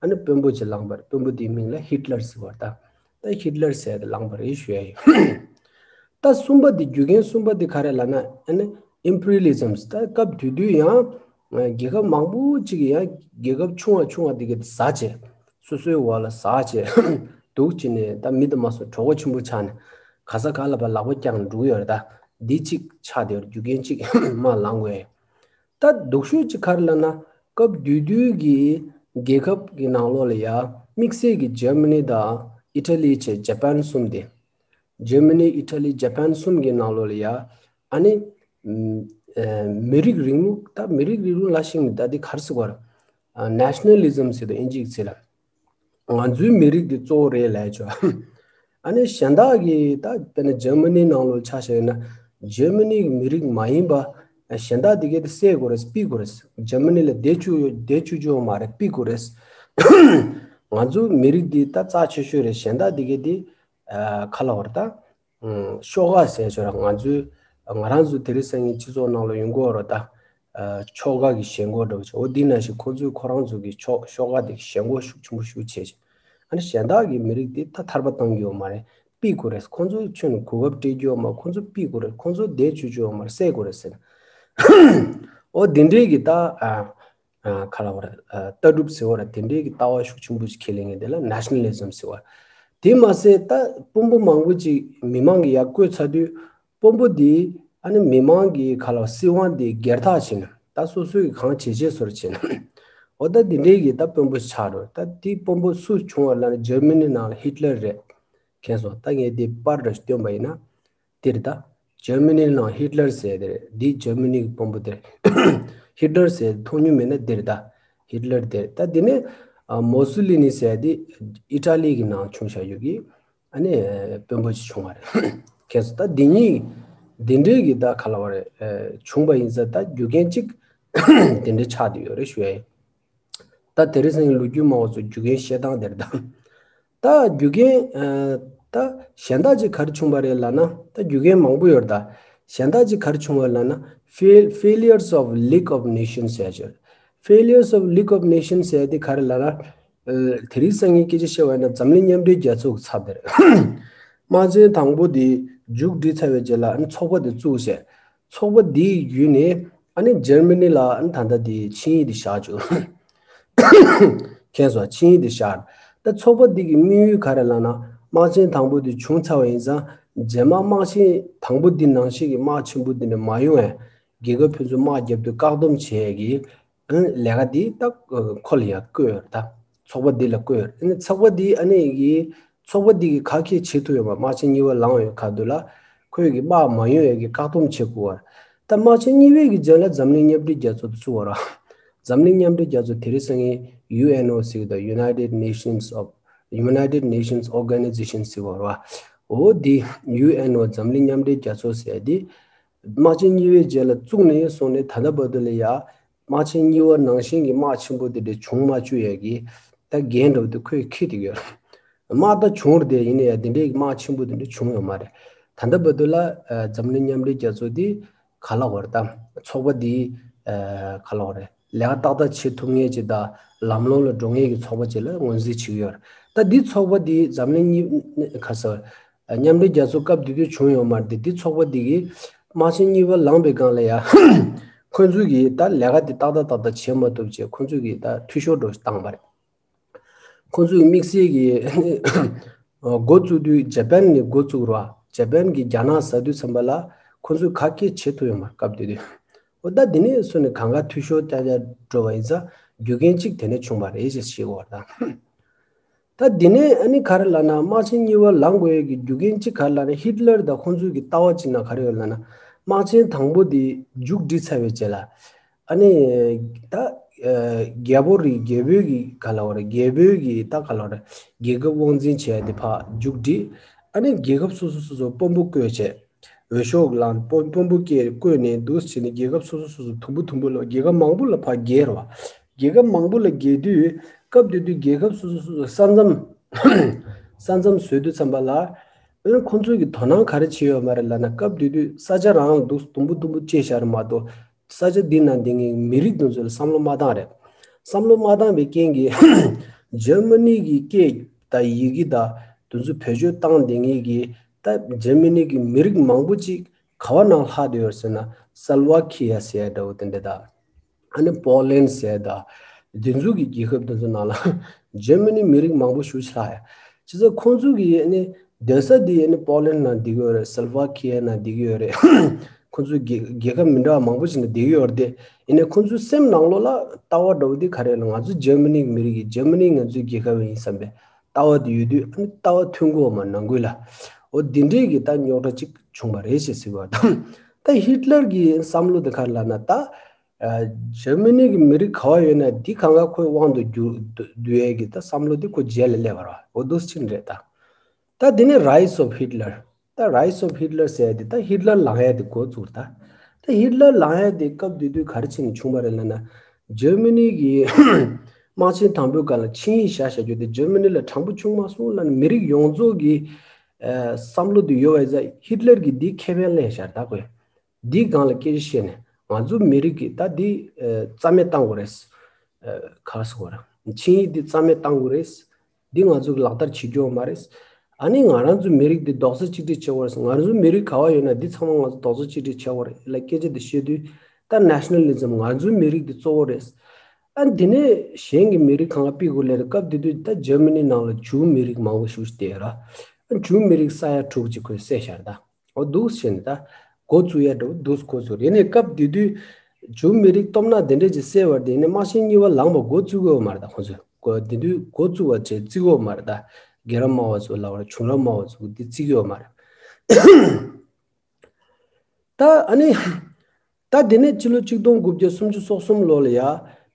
ཨ་ནི་དཔོན་པོ་ཅིག་ལངས་པ་རེད། དཔོན་པོ་དེའི་མིང་ལ་ཧིཊ་ལར་ཟེར་བ་རེད་ད། ད་ཧིཊ་ལར་ཟེར་དེ་ལངས་པ་རེད་ཞུ་ཡ་ཡིན། ད་གསུམ་པ་དེ། རྒྱུ་རྐྱེན་གསུམ་པ་དེ་ག་རེ་ལབ་ན། ཨ་ནི་Imperialism། ད་སྐབས་དེ་དུས་ཡང་རྒྱལ་ཁབ་མང་པོ་ཅིག་གིས་ཡང་རྒྱལ་ཁབ་ཆུང་བ་ཆུང་བ་དེ་གས་དེ་ཟ་བྱས། སོ་སོའི་འོག་ལ་ཟ་བྱས་འདུག་བྱས་ནས་ད་མི་དེ་མ་སོང་གྲོད་ཁོག་ཆེན་པོ་ཆགས་ནས་ག་ས་ག་ལ་ཕར་ལག་པ་བརྐྱངས་འགྲོ་གི་ཡོད་རེད་ད། འདི་གཅིག་ཆགས་བསྡད་ཡོད་རེད། རྒྱུ་རྐྱེན་གཅིག་མར་ལངས་དགོས་ཡ། ད་སྡུག་ཤོས་གཅིག་ག་རེ་ལབ་ན། སྐབས་དེ་དུས་ཀྱི་རྒྱལ་ཁབ་ཀྱི་ནང་ལོགས་ལ་ཡ་དམིགས་བསལ་གྱི་འཇར་མ་ནི་དང་ཨི་ཊ་ལི་བྱས་ཇ་པན་གསུམ་དེ། འཇར་མ་ནི་ཨི་ཊ་ལི་ཇ་པན་གསུམ་གྱི་ནང་ལོགས་ལ་ཡ་ཨ་ནི་ཨ་མི་རིགས་རིང་ལུགས། ད་མི་རིགས་རིང་ལུགས་ལབ་ཤེས་མི། ད་འདི་ག་རེ་ཟེར་དགོས་རེད། ཨ་Nationalism ཟེར་དུས་དབྱིན་ཇིའི་ཚིག་ལ། ང་ཚོའི་མི་རིགས་འདི་གཙོ་བོ་རེད་ལབ་ཆོག་ཨ་ནི་གཞན་དག་གིས་ད་དཔེར་ན་འཇར་མ་ནིའི་ནང་ལོགས་ཆ་བཞག་ན། འཇར་མ་ནི་གི་མི་རིགས་མ་ཡིན་པ་གཞན་དག་དེ་གས་དེ་བསད་དགོས་རེད། ཕུད་དགོས་རེད། འཇར་མ་ནི་ལ་བསྡད་བཅུག་ཡོད། བསྡད་བཅུག་རྒྱུ་ཡོད་མ་རེད། ཕུད་དགོས་རེད། ང་ཚོའི་མི་རིགས་འདི་ད་རྩ་ཆེ་ཤོས་རེད། གཞན་དག་དེ་གས་དེ་ཨ་ག་ལབ་དགོས་རེད་ད། ཨ་ཤོག་ཁག་ཟེར་ཆོག་ར། ང་ཚོའི་ང་རང་ཚོ་དེ་རིང་སང་ཉིན་སྤྱི་ཚོགས་ནང་ལ་ཡོང་གི་ཡོད་རེད་ད། ཨ་ཆོལ་ཁ་གི་ཞེན་ཁོག་འདྲ་བོ་བྱས། འོ་འདི་ནང་བཞིན་ཁོ་ཚོས་ཁོ་རང་ཚོ་གི་ཕྱོགས་ཤོག་ཁག་དེ་ཞེན་ཁོག་ཤུགས་ཆེན་པོ་ཞིག་བྱས་བྱས། ཨ་ནི་གཞན་དག་གི་མི་རིགས་དེ་ད་ཐར་པ་གཏོང་གི་ཡོད་མ་རེད། ཕུད་དགོས་རེད། ཁོ་ཚོའི་ཁྱོན་ནས་གོ་སྐབས་སྤྲད་རྒྱུ་ཡོད་མ་རེད། ཁོ་ཚོ་ཕུད་དགོས་རེད། ཁོ་ཚོ་བསྡད་བཅུག་རྒྱུ་ཡོད་མ་རེད། བསད་དགོས་རེད་ཟེར་ན། འོ་དེ་འདྲའི་གི་ད་ཨ་ཨ་ག་ལ་བ་རེད། ཨ་ལྟ་གྲུབ་ཟེར་བ་རེད། དེ་འདྲའི་གི་ལྟ་བ་ཤུགས་ཆེན་པོ་ཞིག་ཁས་ལེན་མཁན་དེ་ལ་ནེ་ཤ་ནལ་ལི་ཛམ་ཟེར་བ། དེ་མ་ཟད་ད་དཔོན་པོ་མང་པོ་ཅིག་མི་མང་གི་ཡར་བསྐོས་ཚར་དུས། དཔོན་པོ་འདི་ཨ་ནི་མི་མང་གི་ཁ་ལ་སྲིད་དབང་འདི་སྒེར་ཐག་བྱས་ནས་ད་སོ་སོའི་གང་བྱེད་བྱེད་སོར་བྱས་ནས། འོ་ད་འདི་འདྲའི་གི་ད་དཔོན་པོ་ཆགས་འགྲོ། ད་འདི་དཔོན་པོ་སུ་བྱུང་བ་ལབ་ན་འཇར་མ་ནི་ནང་ལ་ཧི་ཏི་ལར་རེད། མཁྱེན་སོང་། ད་ངས་འདི་པར་འདྲ་ཞིག་སྟོན་པ་ཡིན་ན། འདིར་ད་འཇར་མ་ནི་ནང་ཧི་ཏི་ལར་ཟེར་དེ་རེད། འདི་འཇར་མ་ནི་གི་དཔོན་པོ་དེ་རེད། ཧི་ཏི་ལར་ཟེར་མཐོང་མྱོང་མེད་ན་འདིར་ད་ཧི་ཏི་ལར་དེ་རེད། ད་འདི་ནས་ཨ་མོ་སོ་ལི་ནི་ཟེར་དེ་ཨི་ཏྲ་ལི་གི་ནང་བྱུང་བཞག་ཡོད་གི། ཨ་ནི་དཔོན་པོ་ཅིག་བྱུང་བ་རེད། མཁྱེན་སོང་། ད་འདི་གཉིས་འདི་འདྲའི་གི་ད་ག་ལ་བ་རེད། ཨ་བྱུང་བ་ཡིན་ཙང་ད་རྒྱུ་རྐྱེན་ཅིག་འདི་འདྲའི་ཆགས་བསྡད་ཡོད་རེད་ཞུ་ཡ་ཡིན། ད་དེ་རིང་སང་ཉིན་ལོ་རྒྱུས་སྨྲ་བ་ཚོ་རྒྱུ་རྐྱེན་བཤད་སྟངས་དེ་རེད་ད། ད་རྒྱུ་རྐྱེན་ཨ་ད་གཞན་དག་ཅིག་ག་རེ་བྱུང་བ་རེད་ལབ་ན། ད་རྒྱུ་རྐྱེན་མང་པོ་ཡོད་རེད་ད། གཞན་དག་ཅིག་ག་རེ་བྱུང་བ་ལབ་ན། Fail- Failures of League of Nations ཟེར་ཡ་ཅིག Failures of League of Nations ཟེར་ཡ་དེ་ག་རེ་ལབ་ན། ཨ་དེ་རིང་སང་ཉིན་སྐད་ཆ་བཤད་པ་ཡིན་ན་འཛམ་གླིང་མཉམ་འབྲེལ་རྒྱལ་ཚོགས་ཀྱི་ཚབ་དེ་རེད། དམག་ཆེན་དང་པོ་དེ་མཇུག་སྒྲིལ་ཚར་བའི་རྗེས་ལ་ཨ་ནི་ཚོགས་པ་དེ་བཙུགས་བྱས། ཚོགས་པ་དེའི་བརྒྱུད་ནས་ཨ་ནི་འཇར་མ་ནི་ལ་ཨ་ནི་ད་ལྟ་དེ་ཆིངས་ཡིག་དེ་བཞག་བཅུག་མཁྱེན་སོང་། ཆིངས་ཡིག་དེ་བཞག་ད་ཚོགས་པ་འདི་གི་དམིགས་ཡུལ་ག་རེ་ལབ་ན། དམག་ཆེན་དང་པོ་དེ་བྱུང་ཚར་བ་ཡིན་ཙང་། རྗེས་མ་དམག་ཆེན་དང་པོ་འདི་ནང་བཞིན་གྱི་དམག་ཆེན་པོ་འདི་ནས་མ་ཡོང་བའི་རྒྱལ་ཁབ་ཕན་ཚུན་དམག་རྒྱབ་དུས་བཀག་སྡོམ་བྱེད་ཡས་ཀྱི་ཨ་ནི་ལས་ཀ་འདི་ད་ཁོ་ལ་ཡང་བསྐོས་ཡོད་རེད་ད། ཚོགས་པ་འདི་ལ་བསྐོས་ཡོད་རེད། ཨ་ནི་ཚོགས་པ་འདི་ཨ་ནི་གི་ཚོགས་པ་འདི་གི་ག་གེ་བྱེད་ཐུབ་ཡོད་མ། དམག་ཆེན་གཉིས་པ་ལངས་ཡོད་ག་དུས་ལ་ཁོས་ཀྱི་དམག་མ་ཡོང་ཡས་ཀྱི་བཀག་སྡོམ་བྱེད་དགོས་པ་རེད། ད་དམག་ཆེན་གཉིས་པའི་གི་རྗེས་ལ་འཛམ་གླིང་མཉམ་འབྲེལ་རྒྱལ་ཚོགས་དེ་བཙུགས་པ་རེད། འཛམ་གླིང་མཉམ་འབྲེལ་རྒྱལ་ཚོགས་དེ་རིང་སང་ཉིན་ཡུ་ཨེན་ཨོ་ཟེར་གི་དང་United Nations of- United Nations Organization ཟེར་བ་རེད་བ། འོ་འདི་ཡུ་ཨེན་ཨོ་འཛམ་གླིང་མཉམ་འབྲེལ་རྒྱལ་ཚོགས་ཟེར་ཡ་འདི་དམག་ཆེན་གཉིས་པའི་རྗེས་ལ་བཙུགས་ནས་བཟུང་ནས་ད་ལྟ་བར་དུ་ལ་ཡ་དམག་ཆེན་གཉིས་པ་ནང་བཞིན་གྱི་དམག་ཆེན་པོ་དེ་འདྲ་བྱུང་མ་བཅུག་ཡས་ཀྱི་ད་འགན་འདྲ་བོ་དེ་ཁོས་འཁྱེར་བསྡད་ཡོད། དམག་ད་བྱུང་རེད་དེ། ཡིན་ན་ཡང་དེ་འདྲའི་དམག་ཆེན་པོ་དེ་འདྲ་བྱུང་ཡོད་མ་རེད། ད་ལྟ་བར་དུ་ལ་ཨ་འཛམ་གླིང་མཉམ་འབྲེལ་རྒྱལ་ཚོགས་འདི་ག་ལ་བར་ད་ཚོགས་པ་འདི་ཨ་ག་ལ་བར་ལས་ཀ་ཏག་ཏག་བྱེད་ཐུབ་མཁན་ཅིག་དང་ལམ་ལྷོང་ལ་འགྲོ་མཁན་གྱི་ཚོགས་པ་ཅིག་ལ་ངོས་འཛིན་བྱེད་ཀྱི་ཡོད་རེད། ད་འདི་ཚོགས་པ་འདི་འཛམ་གླིང་གཉིས་ག་ས་མཉམ་འབྲེལ་རྒྱལ་ཚོགས་སྐབས་དེ་དུས་བྱུང་ཡོད་མ་རེད་དེ། འདི་ཚོགས་པ་འདི་གིས་དམག་ཆེན་གཉིས་པ་ལངས་པའི་སྒང་ལ་ཡ་ཁོ་ཚོས་ཀྱིས་ད་ལས་ཀ་དེ་ཏག་ཏག་ཏག་ཏག་བྱེད་མ་ཐུབ་བྱས་ཁོ་ཚོས་ཀྱིས་ད་འཐུས་ཤོར་འགྲོ་བཏང་བ་རེད། ཁོ་ཚོས་དམིགས་བསལ་གྱི་འགོ་བཙུགས་དུས་ཇ་པན་ནས་འགོ་བཙུགས་རོགས། ཇ་པན་གྱིས་རྒྱ་ནག་ཟ་དུས་ཙམ་པ་ལ་ཁོ་ཚོས་ག་གེ་བྱེད་ཐུབ་ཡོད་མ་རེད་སྐབས་དེ་དུས། འོ་ད་དེ་ནས་བཟུང་ནས་གང་ག་འཐུས་ཤོར་རྐྱང་རྐྱང་འགྲོ་བ་ཡིན་ཙང་རྒྱུ་རྐྱེན་གཅིག་དེ་ནས་བྱུང་བ་རེད་ཅེས་བཤད་ཀྱི་ཡོད་རེད་ད། ད་དེ་ནས་ཨ་ནི་ག་རེ་ལབ་ན་དམག་ཆེན་གཉིས་པ་ལངས་དགོས་ཡས་ཀྱི་རྒྱུ་རྐྱེན་གཅིག་ག་རེ་ལབ་ན་ཧི་ཏི་ལར་དང་ཁོང་ཚོའི་གི་ལྟ་བ་གཅིག་ན་ག་རེ་ཡོད་ལབ་ན། དམག་ཆེན་དང་པོ་དེ་མཇུག་སྒྲིལ་ཚར་བའི་རྗེས་ལ་ཨ་ནི་ད་ཨ་རྒྱལ་པོ་རེད། རྒྱལ་པོའི་གི་ག་ལབ་དགོས་རེད། རྒྱལ་པོའི་གི་ད་ག་ལབ་དགོས་རེད། རྒྱལ་ཁབ་དབང་འཛིན་བྱས་ཏེ་ཕར་མཇུག་སྒྲིལ། ཨ་ནི་རྒྱལ་ཁབ་སོ་སོ་སོ་སོ་དཔོན་པོ་བསྐོས་བྱས། འོས་ཤོག་ལ་དཔོན་དཔོན་པོ་སྐྱེས་བསྐོས་ནས་འདུག་བྱས་ནས་རྒྱལ་ཁབ་སོ་སོ་སོ་སོ་དུམ་བུ་དུམ་བུ་ལ་རྒྱལ་ཁབ་མང་པོ་ལ་ཕར་རྒྱས་རོགས། རྒྱལ་ཁབ་མང་པོ་ལ་རྒྱས་དུས་སྐབས་དེ་དུས་རྒྱལ་ཁབ་སོ་སོ་སོ་སོ་ས་མཚམས་ས་མཚམས་བཟོས་དུས་ཙམ་པ་ལ་ཨ་ནི་ཁོང་ཚོའི་གི་དོ་སྣང་ག་རེ་བྱས་ཡོད་མ་རེད་ལབ་ན། སྐབས་དེ་དུས་ས་ཆ་རང་ལ་འདུག་དུམ་བུ་དུམ་བུ་བཅད་བཞག་རེད་མ་གཏོགས། ས་ཆ་འདི་ནང་འདི་ངའི་མི་རིགས་དེ་ཚོ་ལ་བསམ་བློ་མ་བཏང་རེད། བསམ་བློ་མ་བཏང་བའི་རྐྱེན་གྱིས་འཇར་མ་ནི་གི་སྐད་དང་ཡི་གེ་དང་དེ་ཚོ་བེད་སྤྱོད་བཏང་བསྡད་མཁན་གྱི་ད་འཇར་མ་ནི་གི་མི་རིགས་མང་པོ་ཅིག་ག་བ་ནང་ལྷག་བསྡད་ཡོད་ཟེར་ན། སལ་ཝ་ཁི་ཡ་ཟེར་ཡ་འདྲ་བོ་དེ་འདྲ་དང་། ཨ་ནི་པོ་ལན་ཟེར་ཡ་དང་དེ་ཚོ་གི་རྒྱལ་ཁབ་དེ་ཚོ་ནང་ལ་འཇར་མ་ནི་མི་རིགས་མང་པོ་ཞེ་པོ་ཅིག་ལྷག་ཡ། བྱས་ཙང་ཁོང་ཚོ་གི་ཨ་ནི་སྡོད་ས་དེ་ཨ་ནི་པོ་ལན་ནང་བསྡད་ཀྱི་ཡོད་རེད། སལ་ཝ་ཁི་ཡ་ནང་བསྡད་ཀྱི་ཡོད་རེད། ཁོང་ཚོ་རྒྱལ་རྒྱལ་ཁབ་མི་འདྲ་བ་མང་པོ་ཞིག་ནང་བསྡད་ཀྱི་ཡོད་རེད་དེ། ཡིན་ནའི་ཁོང་ཚོའི་སེམས་ནང་ལོགས་ལ་ལྟ་བ་འདྲ་བོ་དེ་ག་རེ་ལབ་ན། ང་ཚོ་འཇར་མ་ནི་གི་མི་རིགས་ཡིན། འཇར་མ་ནི་ང་ཚོའི་རྒྱལ་ཁབ་ཡིན་བསམ་པའི་ལྟ་བ་དེ་ཡོད་དུས་ཨ་ནི་ལྟ་བ་མཐུན་གོ་མ་ནང་ཁུལ་ལ། འོ་འདི་འདྲའི་གི་ད་རྙོག་དྲ་གཅིག་བྱུང་བ་རེད་ཅེས་ཟེར་བ་དང་། ད་ཧི་ཏི་ལར་གི་བསམ་བློ་དེ་ག་རེ་ལབ་ན། ད་ཨ་འཇར་མ་ནི་གི་མི་རིགས་ག་བ་ཡོད་ན་འདི་གང་ག་ཁོའི་དབང་དུ་བསྡུ་བསྡུ་ཡས་ཀྱི་ད་བསམ་བློ་དེ་ཁོ་རྗེས་ལ་སླེབས་པ་རེད། འོ་འདུག་ཕྱིན་རེད་ད། ད་དེ་ནས་Rise of Hitler། ད་Rise of Hitler ཟེར་ཡ་དེ་ད་ཧི་ཏི་ལར་ལངས་ཡ་དེ་འགོ་བཙུགས་ད། ད་ཧི་ཏི་ལར་ལངས་ཡ་དེ་སྐབས་དེ་དུས་ག་རེ་བྱས་ནས་བྱུང་བ་རེད་ལབ་ན། འཇར་མ་ནི་གི་དམག་ཆེན་དང་པོའི་སྐབས་ལ་ཆིངས་ཡིག་བཞག་བཞག་རྒྱུ་དེ་འཇར་མ་ནི་ལ་དྲང་པོ་བྱུང་མ་སོང་ལབ་ནས་མི་རིགས་ཡོངས་རྫོགས་ཀྱི་ཨ་བསམ་བློ་དེ་ཡོད་པ་ཡིན་ཙང་ཧི་ཏི་ལར་གྱིས་འདི་ཁེ་ཕན་ལེན་བཞག་ད་ཁོས། འདིའི་སྒང་ལ་སྐད་ཆ་བཤད་ནས། ང་ཚོ་མི་རིགས་ཀྱི་ད་འདི་ཨ་རྩ་མེད་བཏང་དགོས་རེད། ཨ་ག་རེ་ཟེར་དགོས་རེད། ཆིངས་ཡིག་འདི་རྩ་མེད་བཏང་དགོས་རེད། འདི་ང་ཚོ་གི་ལག་བསྟར་བྱེད་རྒྱུ་མ་རེད། ཨ་ནི་ང་རང་ཚོ་མི་རིགས་འདི་རྡོག་རྩ་གཅིག་སྒྲིལ་བྱེད་དགོས་རེད། ང་ཚོ་མི་རིགས་ག་བ་ཡོད་ན་འདི་ཚང་མ་ང་ཚོ་རྡོག་རྩ་གཅིག་སྒྲིལ་བྱེད་དགོས་རེད་ལ་སྐད་ཆ་འདི་བཤད་དུས། ད་ནེ་ཤ་ནལ་ལི་ཛམ་ང་ཚོའི་མི་རིགས་འདི་གཙོ་བོ་རེད། ཨ་འདི་ནས་གཞན་གྱི་མི་རིགས་གང་ག་ཕུད་དགོས་ལབ་རེད། སྐབས་དེ་དུས་ད་འཇར་མ་ནི་ནང་ལ་ཇུའུ་མི་རིགས་མང་པོ་ཞིག་བསྡད་ཡོད་ར། ཨ་ཇུའུ་མི་རིགས་ས་ཡ་དྲུག་ཅིག་ཁོས་བསད་ཤར་ད། འོ་འདུག་བྱས་ནས་ད་འགོ་བཙུགས་ཡ་འདྲ་བོ་འདུག་འགོ་བཙུགས་རེད། ནས་སྐབས་དེ་དུས་ཇུའུ་མི་རིགས་སྟོབས་ན་དེ་འདྲས་ཀྱི་བསད་པ་དེ་ནས་དམག་ཆེན་གཉིས་པ་ལངས་པ་འགོ་བཙུགས་ཡོད་མ་རེད། ད་ཁོ་ཚོས་འགོ་དེ་དུས་འགོ་བཙུགས་པ་བྱས་བརྩི་གི་ཡོད་མ་རེད། ད་རྒན་རབས་དམག་པ་ཚོ་ལབ་པ་རེད། བྱུང་རབས་དམག་པ་ཚོ་དེ་བརྩི་གི་ཡོད་མ་རེད། ད་ཨ་ནི། ད་དེ་ནས་ཕྱི་ལོ་ཆིག་སྟོང་དགུ་བརྒྱ་སུམ་ཅུ་སོ་གསུམ་ལོ་ལ་ཡ་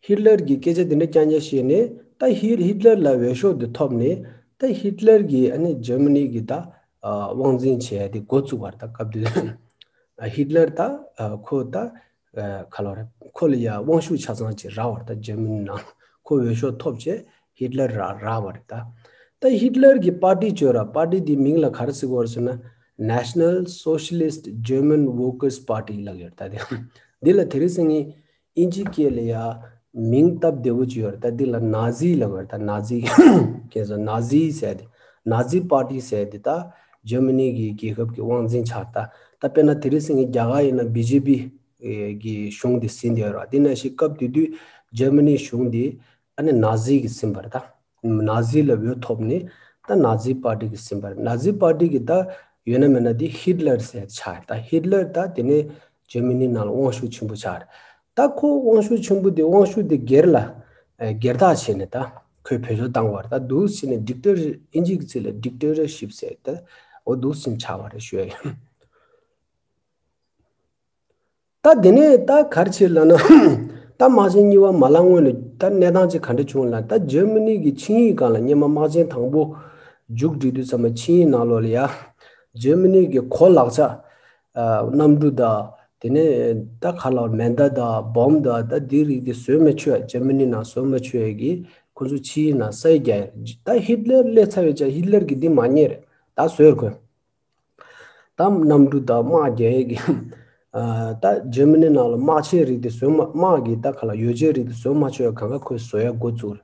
ཧི་ཊི་ལར་གྱི་སྐད་ཆ་དེ་འདྲ་རྐྱང་རྐྱང་བཤད་ནས་ད་ཧི་ཧི་ཊི་ལར་ལ་འོས་ཤོག་དེ་ཐོབ་ནས་ད་ཧི་ཊི་ལར་གྱིས་ཨ་ནི་འཇར་མ་ནི་གི་ད་ཨ་དབང་འཛིན་བྱས་དེ་འགོ་བཙུགས་པ་རེད། ད་སྐབས་དེ་ཧི་ཊི་ལར་ད་ཨ་ཁོ་ད་ཨ་ག་ལབ་རེད། ཁོ་ལ་ཡ་དབང་ཤུགས་ཆ་ཚང་ཅིག་རག་པ་རེད། ད་འཇར་མ་ནི་ནང་ཁོ་འོས་ཤོག་ཐོབ་བྱས་ཧི་ཊི་ལར་རག་རག་པ་རེད། ད་ད་ཧི་ཊི་ལར་གྱི་པར་ཊི་བྱོས་ར། པར་ཊི་དེའི་མིང་ལ་ག་རེ་ཟེར་གྱི་ཡོད་རེད་ཟེར་ན། National Socialist German Workers Party ལབ་ཡོད་རེད། ད་དེ་འདི་ལ་དེ་རིང་སང་ཉིན་དབྱིན་ཇིའི་སྐད་ལ་ཡ་མིང་སྟབས་བདེ་བོ་ཅིག་ཡོད་རེད། ད་འདི་ལ་ནཱ་ཛི་ལབ་ཡོད་རེད། ད་ནཱ་ཛི་ཁྱེད་ཚོ་ནཱ་ཛི་ཟེར་དེ་ནཱ་ཛི་པར་ཊི་ཟེར་དེ་ད་འཇར་མ་ནི་གི་རྒྱལ་ཁབ་ཀྱི་དབང་འཛིན་ཆགས། ད་ད་དཔེར་ན་དེ་རིང་སང་ཉིན་རྒྱ་གར་ཡིན་ན་བི་ཇེ་པི་གི་གཞུང་དེ་ཟིན་བསྡད་ཡོད་རེད། དེ་ནང་བཞིན་སྐབས་དེ་དུས་འཇར་མ་ནིའི་གཞུང་དེ་ཨ་ནི་ནཱ་ཛི་གིས་ཟིན་པ་རེད། ད་ནཱ་ཛི་ལ་འོས་ཐོབ་ནས་ད་ནཱ་ཛི་པར་ཊི་གིས་ཟིན་པ་རེད། ནཱ་ཛི་པར་ཊི་གི་ད་ཡོད་ན་མེད་ན་དེ་ཧི་ཊི་ལར་ཟེར་ཆགས་རེད། ད་ཧི་ཊི་ལར་ད་དེ་ནས་འཇར་མ་ནི་ནང་ལ་དབང་ཤུགས་ཆེན་པོ་ཆགས་རེད། ད་ཁོ་དབང་ཤུགས་ཆེན་པོ་དེ་དབང་ཤུགས་དེ་སྒེར་ལ་ཨ་སྒེར་བདག་བྱས་ནས་ད་ཁོས་བེད་སྤྱོད་བཏང་བ་རེད། ད་འདུག་སེ་བྱས་ནས་ཌིག་ཊར་དབྱིན་ཇིའི་ཚིག་ལ་ཌིག་ཊར་ཤིབ་ཟེར། ད་འོ་འདུག་སེ་བྱས་ནས་ཆགས་པ་རེད་ཞུ་ཡ་ཡིན། ད་དེ་ནས་ད་ག་རེ་བྱས་ལབ་ན། ད་དམག་ཆེན་གཉིས་པ་མ་ལངས་སྔོན་ལ་ད་གནས་སྟངས་ཅིག་ག་འདྲ་བྱུང་ལབ་ན། ད་འཇར་མ་ནི་གི་ཆིངས་ཡིག་སྒང་ལ་སྔོན་མ་དམག་ཆེན་དང་པོ་མཇུག་སྒྲིལ་དུས་ཙམ་པ་ཆིངས་ཡིག་ནང་ལོགས་ལ་ཡ་འཇར་མ་ནི་གི་གོ་ལག་ཆ་ཨ་གནམ་གྲུ་དང་དེ་ནས་ད་ག་ལ་མེ་མདའ་དང་བོམ་དང་ད་དེའི་རིགས་དེ་བཟོ་མ་ཆོག་འཇར་མ་ནི་ནང་བཟོ་མ་ཆོག་གི་ཁོ་ཚོ་ཆིངས་ཡིག་ནང་ས་ཡིག་རྒྱག་ཡ། ད་ཧི་ཊི་ལར་སླེབས་ཚར་བའི་ཆ་ཧི་ཊི་ལར་གི་འདི་མ་རྙེད་རེད། ད་བཟོས་རེད་ཁོས། ད་གནམ་གྲུ་དང་དམག་རྒྱག་ཡས་ཀྱི་ཨ་ད་འཇར་མ་ནི་ནང་ལ་དམག་ཆས་རིགས་དེ་བཟོ་མ་དམག་གི་ད་ག་ལ་ཡོ་བྱད་རིགས་དེ་བཟོ་མ་ཆོག་ཡ་གང་ག་ཁོས་བཟོ་ཡ་འགོ་བཙུགས་རེད།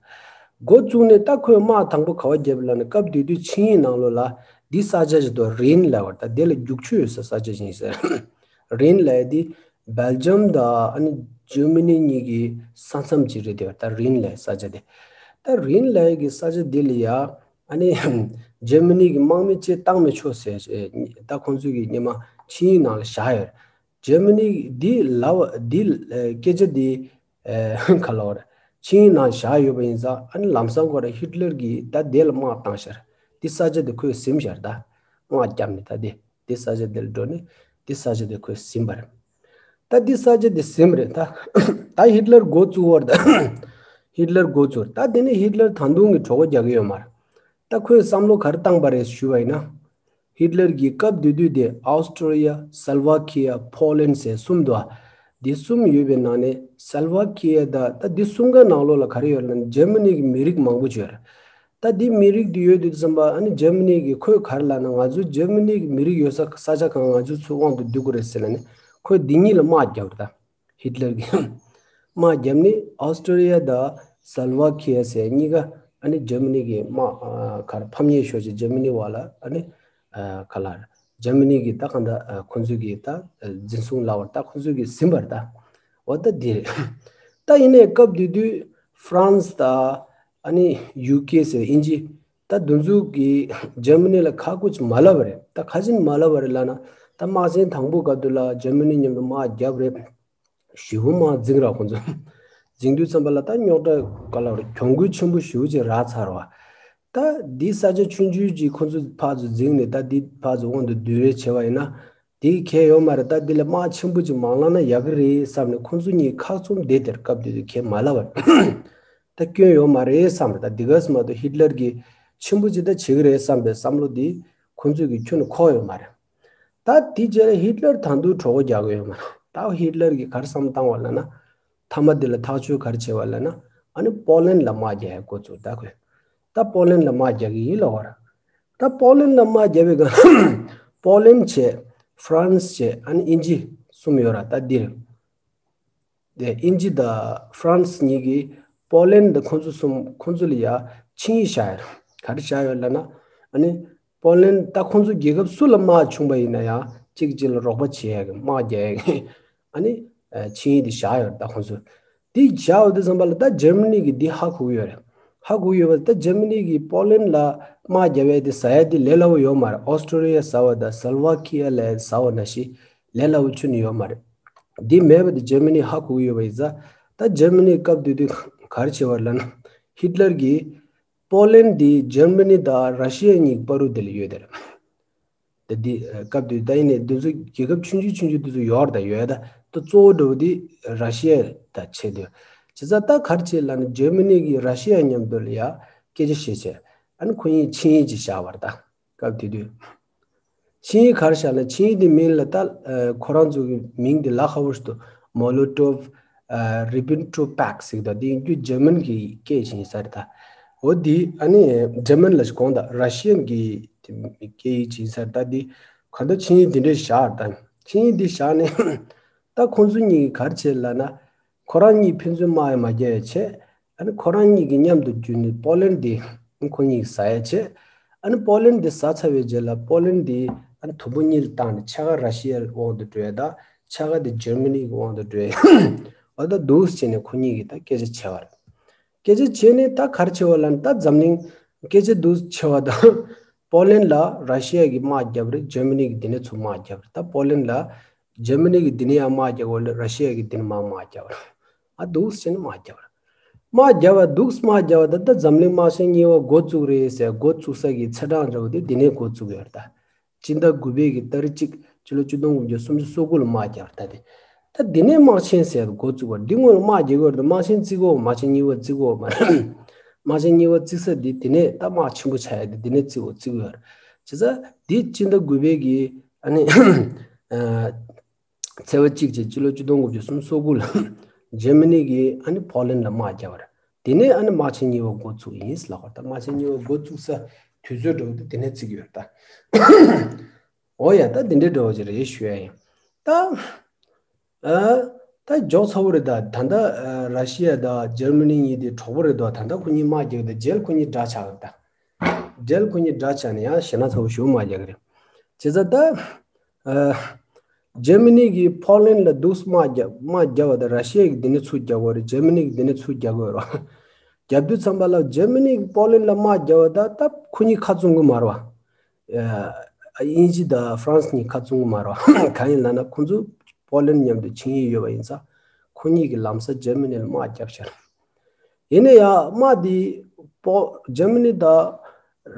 འགོ་བཙུགས་ནས་ད་ཁོས་དམག་དང་པོ་ག་བ་བརྒྱབ་ལབ་ན། སྐབས་དེ་དུས་ཆིངས་ཡིག་ནང་ལོགས་ལ་འདི་ས་ཆ་ཞིག་འདུག་རིན་ལབ་པ་རེད། ད་དེ་ལ་རྒྱུག་ཆུ་ཡོད་ས་ས་ཆ་ཞིག་ཡིན་ཟེར། རིན་ལབ་ཡ་དེ་སྦེལ་ཇམ་དང་ཨ་ནི་འཇར་མ་ནི་གཉིས་ཀྱི་ས་མཚམས་ཅིག་རེད། དེ་བ་ད་རིན་ལབ་ས་ཆ་དེ། ད་རིན་ལབ་ཡ་གི་ས་ཆ་དེ་ལ་ཡ། ཨ་ནི་འཇར་མ་ནི་གི་དམག་མི་ཅིག་བཏང་མི་ཆོག་ཟེར་ད་ཁོང་ཚོས་ཀྱི་སྔོན་མ་ཆིངས་ཡིག་ནང་ལ་བཞག་ཡོད། འཇར་མ་ནི་འདི་ལབ་འདི་སྐད་ཆ་འདི་ག་ལབ་རེད། ཆིངས་ཡིག་ནང་བཞག་ཡོད་པ་ཡིན་ཙང་ཨ་ནི་ལམ་སང་ཁོ་ར་ཧི་ཊི་ལར་གྱིས་ད་དེ་ལ་དམག་བཏང་ཤར། འདི་ས་ཆ་དེ་ཁོས་ཟིན་ཤར། ད་དམག་བརྒྱབ་ནས་ད་དེ་འདི་ས་ཆ་དེ་ལ་འགྲོ་ནས་འདི་ས་ཆ་དེ་ཁོས་ཟིན་པ་རེད། ད་འདི་ས་ཆ་དེ་ཟིན་པ་རེད། ད་ད་ཧི་ཊི་ལར་འགོ་བཙུགས་པ་རེད། ད་ཧི་ཊི་ལར་འགོ་བཙུགས་ད་དེ་ནས་ཧི་ཊི་ལར་ད་དུང་གི་གྲོད་ཁོག་རྒྱག་གི་ཡོད་མ་རེད། ད་ཁོས་བསམ་བློ་ག་རེ་བཏང་པ་རེད་ཞུས་པ་ཡིན་ན། ཧི་ཊི་ལར་གྱི་སྐབས་དེ་དུས་དེ་ཨོ་སི་ཊི་རི་ཡ། སལ་ཝ་ཁི་ཡ། ཕོ་ལན་ཟེར་གསུམ་འདུག་འདི་གསུམ་ཡོད་པའི་ནང་ནས་སལ་ཝ་ཁི་ཡ་ད་ད་འདི་གསུམ་ཀ་ནང་ལོགས་ལ་ག་རེ་ཡོད་ལབ་ན་འཇར་མ་ནི་གི་མི་རིགས་མང་པོ་ཅིག་ཡོད་རེད། ད་འདི་མི་རིགས་འདི་ཡོད་དུས་ཙམ་པ་ཨ་ནི་འཇར་མ་ནི་གི་ཁོས་ག་རེ་ལབ་ན། ང་ཚོ་འཇར་མ་ནི་གི་མི་རིགས་ཡོད་ས་ས་ཆ་གང་ང་ཚོ་ཚུར་དབང་དུ་བསྡུ་དགོས་རེད་ཟེར་ལབ་ནས་ཁོས་འདི་གཉིས་ལ་དམག་བརྒྱབ་རེད། ད་ཧི་ཊི་ལར་གྱིས་དམག་བརྒྱབ་ནས་ཨོ་སི་ཊི་རི་ཡ་དང་སལ་ཝ་ཁི་ཡ་ཟེར་གཉིས་ཀ་ཨ་ནི་འཇར་མ་ནི་གི་དམག་ཨ་ག་རེ་ཕམ་ཉེས་ཤོར་བྱས་འཇར་མ་ནི་བ་ལ་ཨ་ནི་ཨ་ག་ལ་འཇར་མ་ནི་གི་ད་གང་ད་ཨ་ཁོང་ཚོས་ཀྱི་ད་འཛིན་བཟུང་ལབ་པ་རེད། ད་ཁོང་ཚོས་ཀྱི་ཟིན་པ་རེད། ད་འོ་ད་འདི་རེད། ད་ཡིན་ནའི་སྐབས་དེ་དུས་ཧྥ་རན་སི་དང་ཨ་ནི་ཡུ་ཀེ་ཟེར་དབྱིན་ཇི། ད་དེ་ཚོ་གིས་འཇར་མ་ནི་ལ་ཁ་ཁུ་ཅིག་མ་ལབ་པ་རེད། ད་ག་ཅི་མ་ལབ་པ་རེད་ལབ་ན། ད་དམག་ཆེན་དང་པོ་སྐབས་དུས་ལ་འཇར་མ་ནི་མཉམ་དུ་དམག་བརྒྱབ་རེད། ཞེ་པོ་དམག་འཛིང་ར་ཁོང་ཚོ། འཛིང་དུས་ཙམ་པ་ལ་ད་རྙོག་དྲ་ག་ལ་རེད། གྱོང་གུད་ཆེན་པོ་ཞེ་པོ་ཅིག་རག་ཚར་བ། ད་འདི་ས་ཆ་ཆུང་ཆུང་ཅིག་ཁོང་ཚོ་ཕར་ཚུར་འཛིང་ནས་ད་འདི་ཕར་ཚུར་དབང་དུ་བསྡུ་རེས་བྱས་པ་ཡིན་ན། དེ་གལ་ཡོད་མ་རེད། ད་འདི་ལ་དམག་ཆེན་པོ་ཅིག་མ་བླངས་ན་ཡག་གི་རེད་བསམ་ནས་ཁོང་ཚོ་གཉིས་ཁ་བཙུམ་བསྡད་དེར་སྐབས་དེ་དུས་གལ་མ་ལབ་པར། ད་སྐྱོན་ཡོད་མ་རེད་བསམ་རེད། ད་འདི་ག་ཙམ་མ་གཏོགས་ཧི་ཊི་ལར་གྱིས་ཆེན་པོ་ཅིག་ད་བྱེད་ཀྱི་རེད་བསམ་པའི་བསམ་བློ་འདི་ཁོང་ཚོས་ཀྱི་ཁྱོན་ནས་ཁོག་ཡོད་མ་རེད། ད་དེ་རྗེས་ལ་ཧི་ཊི་ལར་ད་དུང་གྲོད་ཁོག་རྒྱག་གི་ཡོད་མ་རེད། ད་ཧི་ཊི་ལར་གྱིས་ག་རེ་བསམ་བཏང་བ་ལབ་ན། མཐའ་མ་དེ་ལ་ཐག་གཅོད་ག་རེ་བྱས་པ་ལབ་ན། ཨ་ནི་པོ་ལན་ལ་དམག་རྒྱག་ཡ་འགོ་བཙུགས། ད་ཁོས་ད་པོ་ལན་ལ་དམག་རྒྱག་གི་ཡིན་ལབ་པ་རེད། ད་པོ་ལན་ལ་དམག་རྒྱབ་པའི་སྒང་པོ་ལན་བྱས། ཧྥ་རན་སི་བྱས། ཨ་ནི་དབྱིན་ཇི་གསུམ་ཡོད་ར། ད་འདིར་ དེ་དབྱིན་ཇི་དང་ཧྥ་རན་སི་གཉིས་ཀྱིས་པོ་ལན་དང་ཁོང་ཚོ་གསུམ་ཁོང་ཚོ་ལ་ཡ་ཆིངས་ཡིག་བཞག་ཡོད། ག་རེ་བཞག་ཡོད་ལབ་ན། ཨ་ནི་པོ་ལན་ད་ཁོང་ཚོ་རྒྱལ་ཁབ་སུ་ལ་དམག་བྱུང་བ་ཡིན་ན་ཡང་གཅིག་གཅིག་ལ་རོགས་པ་བྱེད་ཡ་གི་དམག་རྒྱག་ཡ་གི་ཨ་ནི་ཆིངས་ཡིག་དེ་བཞག་ཡོད་རེད། ད་ཁོང་ཚོ་དེ་བཞག་ཡོད་དུས་ཙམ་པ་ལ་ད་འཇར་མ་ནི་གིས་འདི་ཧ་གོ་གི་ཡོད་རེད། ཧ་གོ་གི་ཡོད་པ་ད་འཇར་མ་ནི་གིས་པོ་ལན་ལ་དམག་རྒྱབ་ཡ་དེ་ཟ་ཡ་དེ་ལས་སླ་བོ་ཡོད་མ་རེད། ཨོ་སི་ཀྲོ་ལི་ཡ་ཟ་བ་དང་སལ་ཝ་ཁི་ཡ་ལ་ཟ་བ་ནང་བཞིན་ལས་སླ་བོ་ཁྱོན་ནས་ཡོད་མ་རེད། འདི་མེད་པ་དེ་འཇར་མ་ནི་ཧ་གོ་གི་ཡོད་པ་ཡིན་ཙང་ད་འཇར་མ་ནི་སྐབས་དེ་དུས་ག་རེ་བྱས་པ་རེད་ལབ་ན། ཧི་ཏི་ལར་གྱིས་པོ་ལན་འདི་འཇར་མ་ནི་དང་ར་ཤི་ཡ་གཉིས་བར་དུ་དེ་ལ་ཡོད་དེ་རེད། དེ་འདི་སྐབས་དེ་ད་ཡིན་ནའི་འདི་ཚོ་རྒྱལ་ཁབ་ཆུང་ཆུང་ཆུང་ཆུང་འདི་ཚོ་ཡོད་རེད། ད་ཡོད་ད་ད་གཙོ་བོ་འདྲ་བོ་འདི་ར་ཤི་ཡ་ད་བྱས་དུས་བྱས་ཙང་ད་ག་རེ་བྱས་ལབ་ན་འཇར་མ་ནི་གིས་ར་ཤི་ཡ་མཉམ་དུ་ལ་ཡ་སྐད་ཆ་བཤད་བྱས་ཨ་ནི་ཁོ་གཉིས་ཆིངས་ཡིག་ཅིག་བཞག་པ་རེད་ད། སྐབས་དེ་དུས། ཆིངས་ཡིག་ག་རེ་བཞག་ན་ཆིངས་ཡིག་དེ་མིང་ལ་ད་ཁོ་རང་ཚོ་གི་མིང་དེ་ལ་ཁ་བོར་ཞིག་ཏུ་མོ་ལོ་ཊོབ་རི་བེན་ཊོབ་པག་ཟེར་གི་ད་དེ་ཡིན་རྒྱུ་འཇར་མན་གི་སྐད་ཅིག་ཡིན་ས་རེད་ད། འོ་དེ་ཨ་ནི་འཇར་མན་ལ་ཞིག་དགོངས་ད་ར་ཤི་ཡན་གི་སྐད་ཡིག་ཅིག་ཡིན་ས་རེད་ད། དེ་ག་འདྲ་ཆིངས་ཡིག་དེ་འདྲ་བཞག་ད་ཆིངས་ཡིག་དེ་བཞག་ནས་ད་ཁོང་ཚོ་གཉིས་ཀྱིས་ག་རེ་བྱས་ལབ་ན། ཁོ་རང་གཉིས་ཕན་ཚུན་དམག་ཡང་མ་རྒྱག་ཡ་བྱས། ཨ་ནི་ཁོ་རང་གཉིས་ཀྱིས་མཉམ་དུ་བརྒྱུད་ནས་པོ་ལན་འདི་ཁོ་གཉིས་ཀྱིས་ཟ་ཡ་བྱས། ཨ་ནི་པོ་ལན་འདི་ཟ་ཚར་བའི་རྗེས་ལ་པོ་ལན་འདི་ཨ་ནི་དུམ་བུ་གཉིས་ལ་བཏང་ནས་ཕྱེད་ཀ་ར་ཤི་ཡའི་དབང་དུ་འགྲོ་ཡ་དང་ཕྱེད་ཀ་དེ་འཇར་མ་ནི་གི་དབང་དུ་འགྲོ་ཡ། འོ་ད་འདུག་སེ་བྱས་ནས་ཁོ་གཉིས་ཀྱིས་ད་སྐད་ཆ་བྱས་པ་རེད། སྐད་ཆ་བྱས་ནས་ད་ག་རེ་བྱས་པ་ལབ་ན་ད་འཛམ་གླིང་སྐད་ཆ་འདུག་སེ་བྱས་པ་དང་པོ་ལན་ལ་ར་ཤི་ཡ་གིས་དམག་བརྒྱབ་རེད། འཇར་མ་ནི་གིས་འདི་ནས་ཚུར་དམག་བརྒྱབ་རེད། ད་པོ་ལན་ལ་འཇར་མ་ནི་གིས་འདི་ནས་ཡང་དམག་རྒྱག་གོ་ལ་ར་ཤི་ཡ་གིས་འདི་ནས་མར་དམག་རྒྱག་པ་རེད། ཨ་འདུག་སེ་བྱས་ནས་དམག་རྒྱག་པ་རེད། དམག་རྒྱག་པ་འདུག་སེ་དམག་རྒྱག་པ་ད་ལྟ་འཛམ་གླིང་དམག་ཆེན་གཉིས་པ་འགོ་བཙུགས་རེད་ཟེར་འགོ་བཙུགས་ས་གི་ཚེས་གྲངས་འདྲ་བོ་དེ་འདི་ནས་འགོ་བཙུགས་ཡོད་རེད་ད། སྤྱི་ཟླ་དགུ་པའི་གི་ཏ་རིག་གཅིག་ཕྱི་ལོ་ཆིག་སྟོང་དགུ་བརྒྱ་སུམ་ཅུ་སོ་དགུ་ལ་དམག་རྒྱག་པ་རེད་ད་དེ། ད་འདི་ནས་དམག་ཆེན་ཟེར་འགོ་བཙུགས་པ་རེད། འདི་སྔོན་ལ་དམག་རྒྱག་གི་ཡོད་རེད་ད་དམག་ཆེན་བརྩི་གི་ཡོད་མ་རེད། དམག་ཆེན་གཉིས་པ་བརྩི་གི་ཡོད་མ་རེད། དམག་ཆེན་གཉིས་པ་བརྩི་ས་འདི་འདི་ནས་ད་དམག་ཆེན་པོ་ཆགས་ཡ་འདི་འདི་ནས་བརྩི་གི་བརྩི་གི་ཡོད་རེད། བྱས་ཙང་འདི་སྤྱི་ཟླ་དགུ་པའི་གི་ཨ་ནི་ཚེས་པ་གཅིག་བཅས་སྤྱི་ལོ་ཆིག་སྟོང་དགུ་བརྒྱ་སུམ་ཅུ་སོ་དགུ་ལ་འཇར་མ་ནི་གིས་ཨ་ནི་པོ་ལན་ལ་དམག་བརྒྱབ་པ་རེད། དེ་ནས་ཨ་ནི་དམག་ཆེན་གཉིས་པ་འགོ་ཚུགས་ཡིན་ལབ་པ་རེད། ད་དམག་ཆེན་གཉིས་པ་འགོ་བཙུགས་ས་དུས་ཚོད་འདྲ་བོ་དེ་དེ་ནས་བརྩི་གི་ཡོད་རེད་ད། འོ་ཡ་ད་དེ་འདྲའི་འདྲ་བོ་ཅིག་རེད་ཞུ་ཡ་ཡིན། ད་ཨ་ད་འཇོག་ཚ་བོ་རེད་ད། ད་ལྟ་ཨ་ར་ཤི་ཡ་དང་འཇར་མ་ནི་གཉིས་དེ་གྲོགས་པོ་རེད་དོ། ད་ལྟ་ཁོ་གཉིས་དམག་རྒྱག་གི་ད་རྗེས་ལ་ཁོ་གཉིས་འདྲ་ཆགས་གི་ད། རྗེས་ལ་ཁོ་གཉིས་འདྲ་ཆགས་ནས་ཡང་ཞེ་ན་ཚ་བོ་ཞུ་མ་རྒྱག་གི་རེད། བྱས་ཙང་ད་ཨ་འཇར་མ་ནི་གིས་པོ་ལན་ལ་འདུག་སེ་དམག་རྒྱབ་དམག་རྒྱབ་པ་དང་ར་ཤི་ཡ་གིས་འདི་ནས་ཚུར་རྒྱག་གི་ཡོད་རེད། འཇར་མ་ནི་གིས་འདི་ནས་ཚུར་རྒྱག་གི་ཡོད་རེད། རྒྱབ་དུས་ཙམ་པ་ལ་འཇར་མ་ནི་གིས་པོ་ལན་ལ་དམག་རྒྱབ་པ་ད་ད་ཁོ་གཉིས་ཁ་བཙུམ་གི་མ་རེད་བ། ཨ་དབྱིན་ཇི་དང་ཧྥ་རན་སི་གཉིས་ཁ་བཙུམ་གི་མ་རེད་བ། གང་ཡིན་ལབ་ན་ཁོ་ཚོ་པོ་ལན་མཉམ་དུ་ཆིངས་ཡིག་ཡོད་པ་ཡིན་ཙང་ཁོ་གཉིས་ཀྱིས་ལམ་སང་འཇར་མ་ནི་ལ་དམག་རྒྱབ་ཤར། ཡིན་ན་ཡང་དམག་འདི་པོ་འཇར་མ་ནི་དང་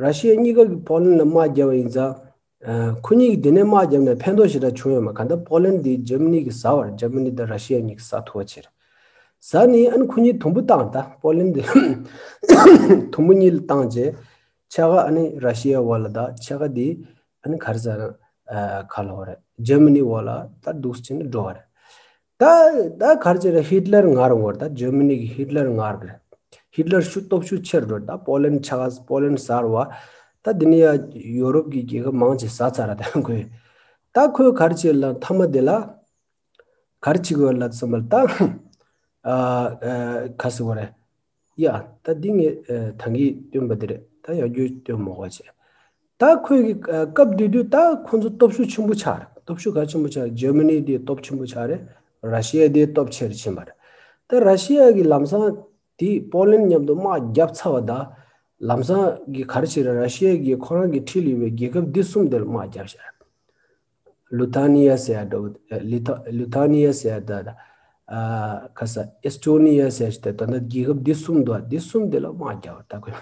ར་ཤི་ཡ་གཉིས་ཀ་གིས་པོ་ལན་ལ་དམག་རྒྱབ་པ་ཡིན་ཙང་། ཨ་ཁོ་གཉིས་ཀྱིས་འདི་ནས་དམག་བརྒྱབ་ནས་ཕན་ཐོགས་ཞེ་དྲག་བྱུང་ཡོད་མ་རེད། གང་ལྟར་པོ་ལན་འདི་འཇར་མ་ནི་གིས་ཟ་བ་རེད། འཇར་མ་ནི་དང་ར་ཤི་ཡ་གཉིས་ཀྱིས་ཟ་ཐུབ་པ་བྱས་རེད། ཟ་ནས་ཨ་ནི་ཁོ་གཉིས་དུམ་བུ་བཏང་ད་པོ་ལན་འདི་དུམ་བུ་གཉིས་ལ་བཏང་རྗེས་ཕྱེད་ཀ་ཨ་ནི་ར་ཤི་ཡའི་འོག་ལ་ད་ཕྱེད་ཀ་འདི་ཨ་ནི་ག་རེ་ཟེར་ན་ཨ་ག་ལབ་དགོས་རེད། འཇར་མ་ནིའི་འོག་ལ་ད་འདུག་སེ་བྱས་ནས་འགྲོ་བ་རེད། ད་ད་ག་རེ་བྱས་རེད། ཧི་ཏི་ལར་ངར་འགྲོ་རེད། ད་འཇར་མ་ནི་གི་ཧི་ཏི་ལར་ངར་རེད། ཧི་ཏི་ལར་ཤུགས་སྟོབས་ཤུགས་ཆེར་འགྲོ་རེད། ད་པོ་ལན་ཆགས་པོ་ལན་ཟ་རེད་བ། ད་འདི་ནས་ཡ་ཡོ་རོབ་ཀྱི་རྒྱལ་ཁབ་མང་ཆེ་ཟ་ཚར་རེད་ད་ཁོས། ད་ཁོས་ག་རེ་བྱས་ལབ་མཐའ་མ་དེ་ལ་ག་རེ་བྱེད་དགོས་ལབ་ཙམ་པ་ལ་ད་ཨ་ཨ་ག་ཟེར་དགོས་རེད། ཡ་ད་འདི་ངས་ཨ་ད་གིན་སྟོན་པ་དེ་རེད། ད་ཡང་བསྐྱར་སྟོན་མི་དགོས་བྱས། ད་ཁོས་ཀྱི་ཨ་སྐབས་དེ་དུས་ད་ཁོ་ཚོ་སྟོབས་ཤུགས་ཆེན་པོ་ཆགས་རེད། སྟོབས་ཤུགས་ག་ཆེན་པོ་ཆགས་རེད། འཇར་མ་ནི་དེ་སྟོབས་ཆེན་པོ་ཆགས་རེད། ར་ཤི་ཡ་དེ་སྟོབས་ཆེ་རུ་ཕྱིན་པ་རེད། ད་ར་ཤི་ཡ་གིས་ལམ་སང་དེ་པོ་ལན་མཉམ་དུ་དམག་བརྒྱབ་ཚར་བ་ད་ལམ་སང་གི་ག་རེ་བྱས་རེད། ར་ཤི་ཡ་གིས་ཁོ་རང་གི་འཁྲིས་ལ་ཡོད་པའི་རྒྱལ་ཁབ་འདི་གསུམ་དེ་ལ་དམག་བརྒྱབ་བཞག་རེད། ལུ་ཐ་ནི་ཡ་ཟེར་ཡ་འདྲ་བོ། ལི་ཐ་ལུ་ཐ་ནི་ཡ་ཟེར་ཡ་ད་ད་ཨ་ག་ས་ཨེ་སི་ཊོ་ནི་ཡ་ཟེར་ཡ་ཞིག་ད་ད་ད་རྒྱལ་ཁབ་འདི་གསུམ་འདུག་ཨ། འདི་གསུམ་དེ་ལ་དམག་བརྒྱབ་པ་ད་ཁོས།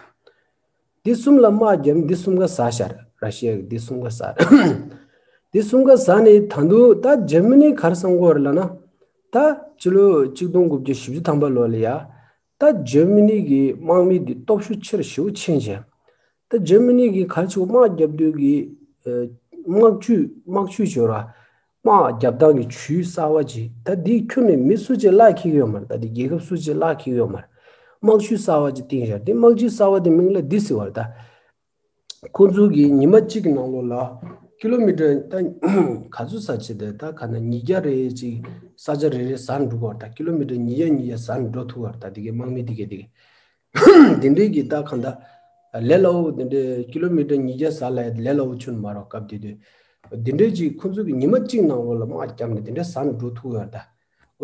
འདི་གསུམ་ལ་དམག་བརྒྱབ་ནས་འདི་གསུམ་ཀ་ཟ་ཤར། ར་ཤི་ཡ་གིས་འདི་གསུམ་ཀ་ཟ། འདི་གསུམ་ཀ་ཟ་ནས་ད་དུང་ད་འཇར་མ་ནི་ག་རེ་བསམ་གི་ཡོད་རེད་ལབ་ན། ད་ཕྱི་ལོ་ཆིག་སྟོང་དགུ་བརྒྱ་བཞི་བཅུ་ཐམ་པ་ལོ་ལ་ཡ། ད་འཇར་མ་ནི་གི་དམག་མི་འདི་སྟོབས་ཤུགས་ཆེ་རུ་ཞེ་པོ་ཕྱིན་བྱས། ད་འཇར་མ་ནི་གིས་ག་རེ་བྱེད་དགོས། དམག་རྒྱབ་དུས་ཀྱི་ཨ་དམག་ཇུས་དམག་ཇུས་ཅིག་ཡོད་རེད། དམག་རྒྱབ་སྟངས་ཀྱི་ཇུས་གསར་པ་ཅིག་ད་འདི་ཁྱོན་ནས་མི་སུ་གཅིག་གླགས་འཁེལ་གྱི་ཡོད་མ་རེད། ད་འདི་རྒྱལ་ཁབ་སུ་གཅིག་གླགས་འཁེལ་གྱི་ཡོད་མ་རེད། དམག་ཇུས་གསར་པ་ཅིག་བཏིང་བཞག་འདི་དམག་ཇུས་གསར་པ་དེ་མིང་ལ་འདི་ཟེར་བ་རེད་ད། ཁོང་ཚོ་གིས་ཉི་མ་གཅིག་གི་ནང་ལོགས་ལ་ ཀི་ལོ་མི་ཊར་ད་ག་ཚོད་ས་ཆ་དེ་ད་ག་ན་ཉིས་བརྒྱ་རེ་ཅིག་ས་ཆ་རེ་རེ་ཟ་འགྲོ་གི་བར་ད་ཀི་ལོ་མི་ཊར་ཉིས་བརྒྱ་ཉིས་བརྒྱ་ཟ་འགྲོ་ཐུབ་བར་ད་དེ་གའི་དམག་མི་དེ་གའི་དེ་གའི་དེ་འདྲའི་གི་ད་གང་ད་ལས་སླ་བོ་དེ་འདྲའི་ཀི་ལོ་མི་ཊར་ཉིས་བརྒྱ་ཟ་ལ་ལས་སླ་བོ་ཆུན་མ་རོགས་སྐབས་དེ་དུས་དེ་འདྲའི་ཅིག་ཁོ་ཚོ་གི་ཉི་མ་གཅིག་ནང་ལོགས་ལ་དམག་བརྒྱབ་ནས་དེ་འདྲ་ཟ་འགྲོ་ཐུབ་བར་ད།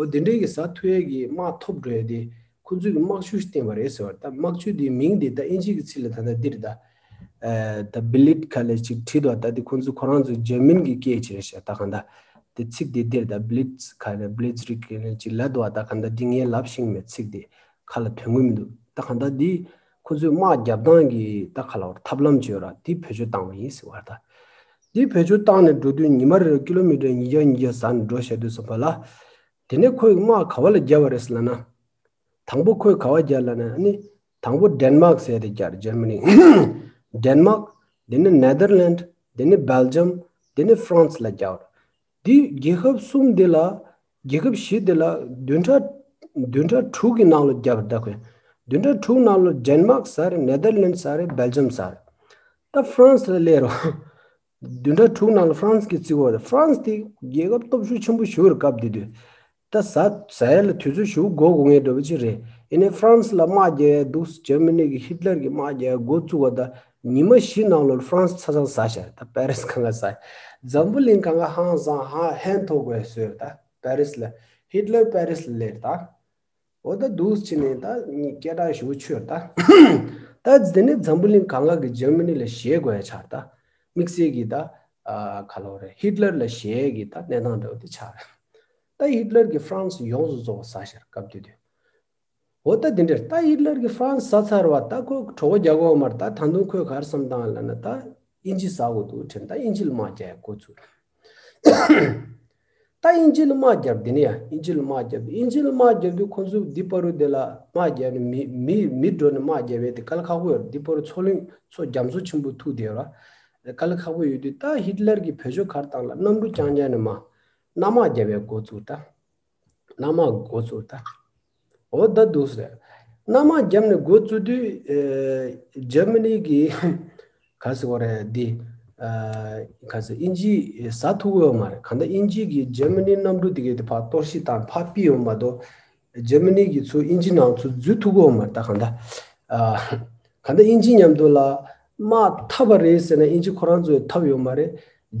འོ་དེ་འདྲའི་གི་ཟ་ཐུབ་ཡས་གི་དམག་ཐོབ་འགྲོ་ཡས་དེ་ཁོ་ཚོས་གི་དམག་ཤུགས་བསྟན་པ་རེད་ཟེར་བ་ད་དམག་ཤུགས་དེའི་མིང་དེ་ད་ཨིན་ཇི་གི་ཚིག་ལ་ད་ལྟ་འདིར་ད་ད་བི་ལིཊ་ཁ་ལས་ཅིག་བྲིས་འདུག་ད་དེ་ཁོ་ཚོ་ཁོ་རང་ཚོ་འཇར་མན་གི་སྐད་ཅིག་རེད་ཤག་ད་གང་ད་དེ་ཚིག་དེ་འདིར་ད་བི་ལིཊ་ཁ་ལས་བི་ལིཊ་རིག་ལས་ཅིག་ལབ་འདུག་ད་གང་ད་འདི་ངས་ལབ་ཤེས་མེད་ཚིག་དེ་ཁ་ལ་ཐོན་གི་མི་འདུག་ད་གང་ད་འདི་ཁོ་ཚོས་དམག་རྒྱབ་སྟངས་གི་ད་ག་ལ་བར་ཐབས་ལམ་ཅིག་ཡོད་ར་དེ་བེད་སྤྱོད་བཏང་བ་ཡིན་ཟེར་བ་ད། དེ་བེད་སྤྱོད་བཏང་ནས་འགྲོ་དུས་ཉི་མ་རེར་ཀི་ལོ་མི་ཊར་ཉིས་བརྒྱ་ཉིས་བརྒྱ་ཟ་ནས་འགྲོ་བཤད་དུས་ཙམ་པ་ལ། དེ་ནས་ཁོས་དམག་ག་བ་ལ་བརྒྱབ་པ་རེད་ཟེར་ལབ་ན། དང་པོ་ཁོས་ག་བ་བརྒྱབ་ལབ་ན་ཨ་ནི། དང་པོ་ཌེན་མཱག་ཟེར་དེ་བརྒྱབ་འཇར་མ་ནི། ཌེན་མཱག་དེ་ནས་ནེ་དར་ལེན་དེ་ནས་སྦེལ་ཇམ་དེ་ནས་ཧྥ་རན་སི་ལ་བརྒྱབ། དེ་རྒྱལ་ཁབ་གསུམ་དེ་ལ་རྒྱལ་ཁབ་བཞི་དེ་ལ་བདུན་ཕྲག་བདུན་ཕྲག་དྲུག་གི་ནང་ལ་བརྒྱབ་ད་ཁོས། བདུན་ཕྲག་དྲུག་ནང་ལ་ཌེན་མཱག་ཟ་རེད་ནེ་དར་ལེན་ཟ་རེད་སྦེལ་ཇམ་ཟ་རེད། ད་ཧྥ་རན་སི་ལ་སླེབས་རོགས། བདུན་ཕྲག་དྲུག་ནང་ལ་ཧྥ་རན་སི་གི་བརྩི་བ་རེད། ཧྥ་རན་སི་དེ་རྒྱལ་ཁབ་སྟོབས་ཤུགས་ཆེན་པོ་ཞིག་རེད་སྐབས་དེ་དུས། ད་ཟ་ཟ་ཡ་ལ་དུས་ཚོད་ཞིག་འགོར་དགོས་ངེས་འདྲ་པོ་ཅིག་རེད། ཡིན་ནའི་ཧྥ་རན་སི་ལ་དམག་རྒྱག་ཡ་འདུག་འཇར་མ་ནི་གི་ཧི་ཊི་ལར་གི་དམག་རྒྱག་ཡ་འགོ་བཙུགས་པ་ད་ཉི་མ་བཞི་ནང་ལོགས་ཧྥ་རན་སི་ཆ་ཚང་ཟ་ཤག་ད་པེ་རི་སི་གང་ག་ཟ། འཛམ་བུ་གླིང་གང་ག་ཧང་སང་ཧ་ཧན་ཐོག་དགོས་བཟོས་ད་པེ་རི་སི་ལ་ཧི་ཊི་ལར་པེ་རི་སི་ལ་སླེབས་ད། འོ་ད་འདུག་ཕྱིན་ནས་ད་གཉིས་སྐད་གྲགས་ཞུ་ཆོད་ད། ད་དེ་ནས་འཛམ་བུ་གླིང་གང་ག་གི་འཇར་མ་ནི་ལ་ཞེད་དགོས་ཡ་ཆགས་ད། དམིགས་བསལ་གྱི་ད་ག་ལོ་རེད་ཧི་ཊི་ལར་ལ་ཞེད་ཀྱི་ད་གནས་སྟངས་འདྲ་བོ་དེ་ཆགས་རེད། ད་ཧི་ཊི་ལར་གྱིས་ཧྥ་རན་སི་ཡོངས་སུ་རྫོགས་པ་ཟ་ཤར་སྐབས་དུས་དུས། འོ་ད་དེ་འདྲར་ད་ཧི་ཊི་ལར་གྱིས་ཧྥ་རན་སི་ཟ་ཚར་བ་ད་ཁོ་གྲོད་ཁོག་རྒྱག་གོ་མར་ད་ད་དུང་ཁོས་ག་རེ་བསམ་བཏང་ལབ་ན་ད་དབྱིན་ཇི་ཟ་དགོས་འདུག་དྲན་ད་དབྱིན་ཇི་ལ་དམག་རྒྱག་ཡ་འགོ་ཚུགས། ད་དབྱིན་ཇི་ལ་དམག་བརྒྱབ་དེ་ནས་ཡང་དབྱིན་ཇི་ལ་དམག་བརྒྱབ་དབྱིན་ཇི་ལ་དམག་བརྒྱབ་དུས་ཁོང་ཚོས་འདི་པ་རུ་དེ་ལ་དམག་བརྒྱབ་ནས་མི་མི་མི་འགྲོ་ནས་དམག་བརྒྱབ་ཡས་དེ་དཀའ་ལས་ཁག་པོ་ཡོད་རེད། འདི་པ་རུ་མཚོ་གླིང་མཚོ་རྒྱ་མཚོ་ཆེན་པོ་ཐུག་བསྡད་ཡོད་ར་དཀའ་ལས་ཁག་པོ་ཡོད་དུས་ད་ཧི་ཊི་ལར་གྱིས་བེད་སྤྱོད་ག་རེ་བཏང་ལ་གནམ་གྲུ་རྐྱང་རྐྱང་ནས་མ་གནམ་དམག་བརྒྱབ་ཡས་འགོ་བཙུགས་ད་གནམ་དམག་འགོ་བཙུགས་ད། འོ་ད་འདུག་ཟེར། གནམ་དམག་བརྒྱབ་ནས་འགོ་བཙུགས་དུས་ཨེ་འཇར་མ་ནི་གི་ག་ཟེར་བ་རེད་འདི་ཨ་ག་ཟེར་དབྱིན་ཇི་ཟ་ཐུབ་ཀྱི་ཡོད་མ་རེད། གང་ལྟར་དབྱིན་ཇི་གི་འཇར་མ་ནི་གནམ་གྲུ་དེ་གའི་དེ་ཕར་གཏོར་བཤིག་བཏང་ཕར་ཕུད་ཡོད་མ་གཏོགས་འཇར་མ་ནི་གི་ཚུར་དབྱིན་ཇི་ནང་ཚུར་འཛུལ་ཐུབ་ཀྱི་ཡོད་མ་རེད། ད་གང་ལྟར་ཨ་གང་ལྟར་དབྱིན་ཇི་མཉམ་དུ་ལ་དམག་འཐབ་པ་རེད་ཟེར་ན་དབྱིན་ཇི་ཁོ་རང་ཚོས་འཐབ་ཡོད་མ་རེད།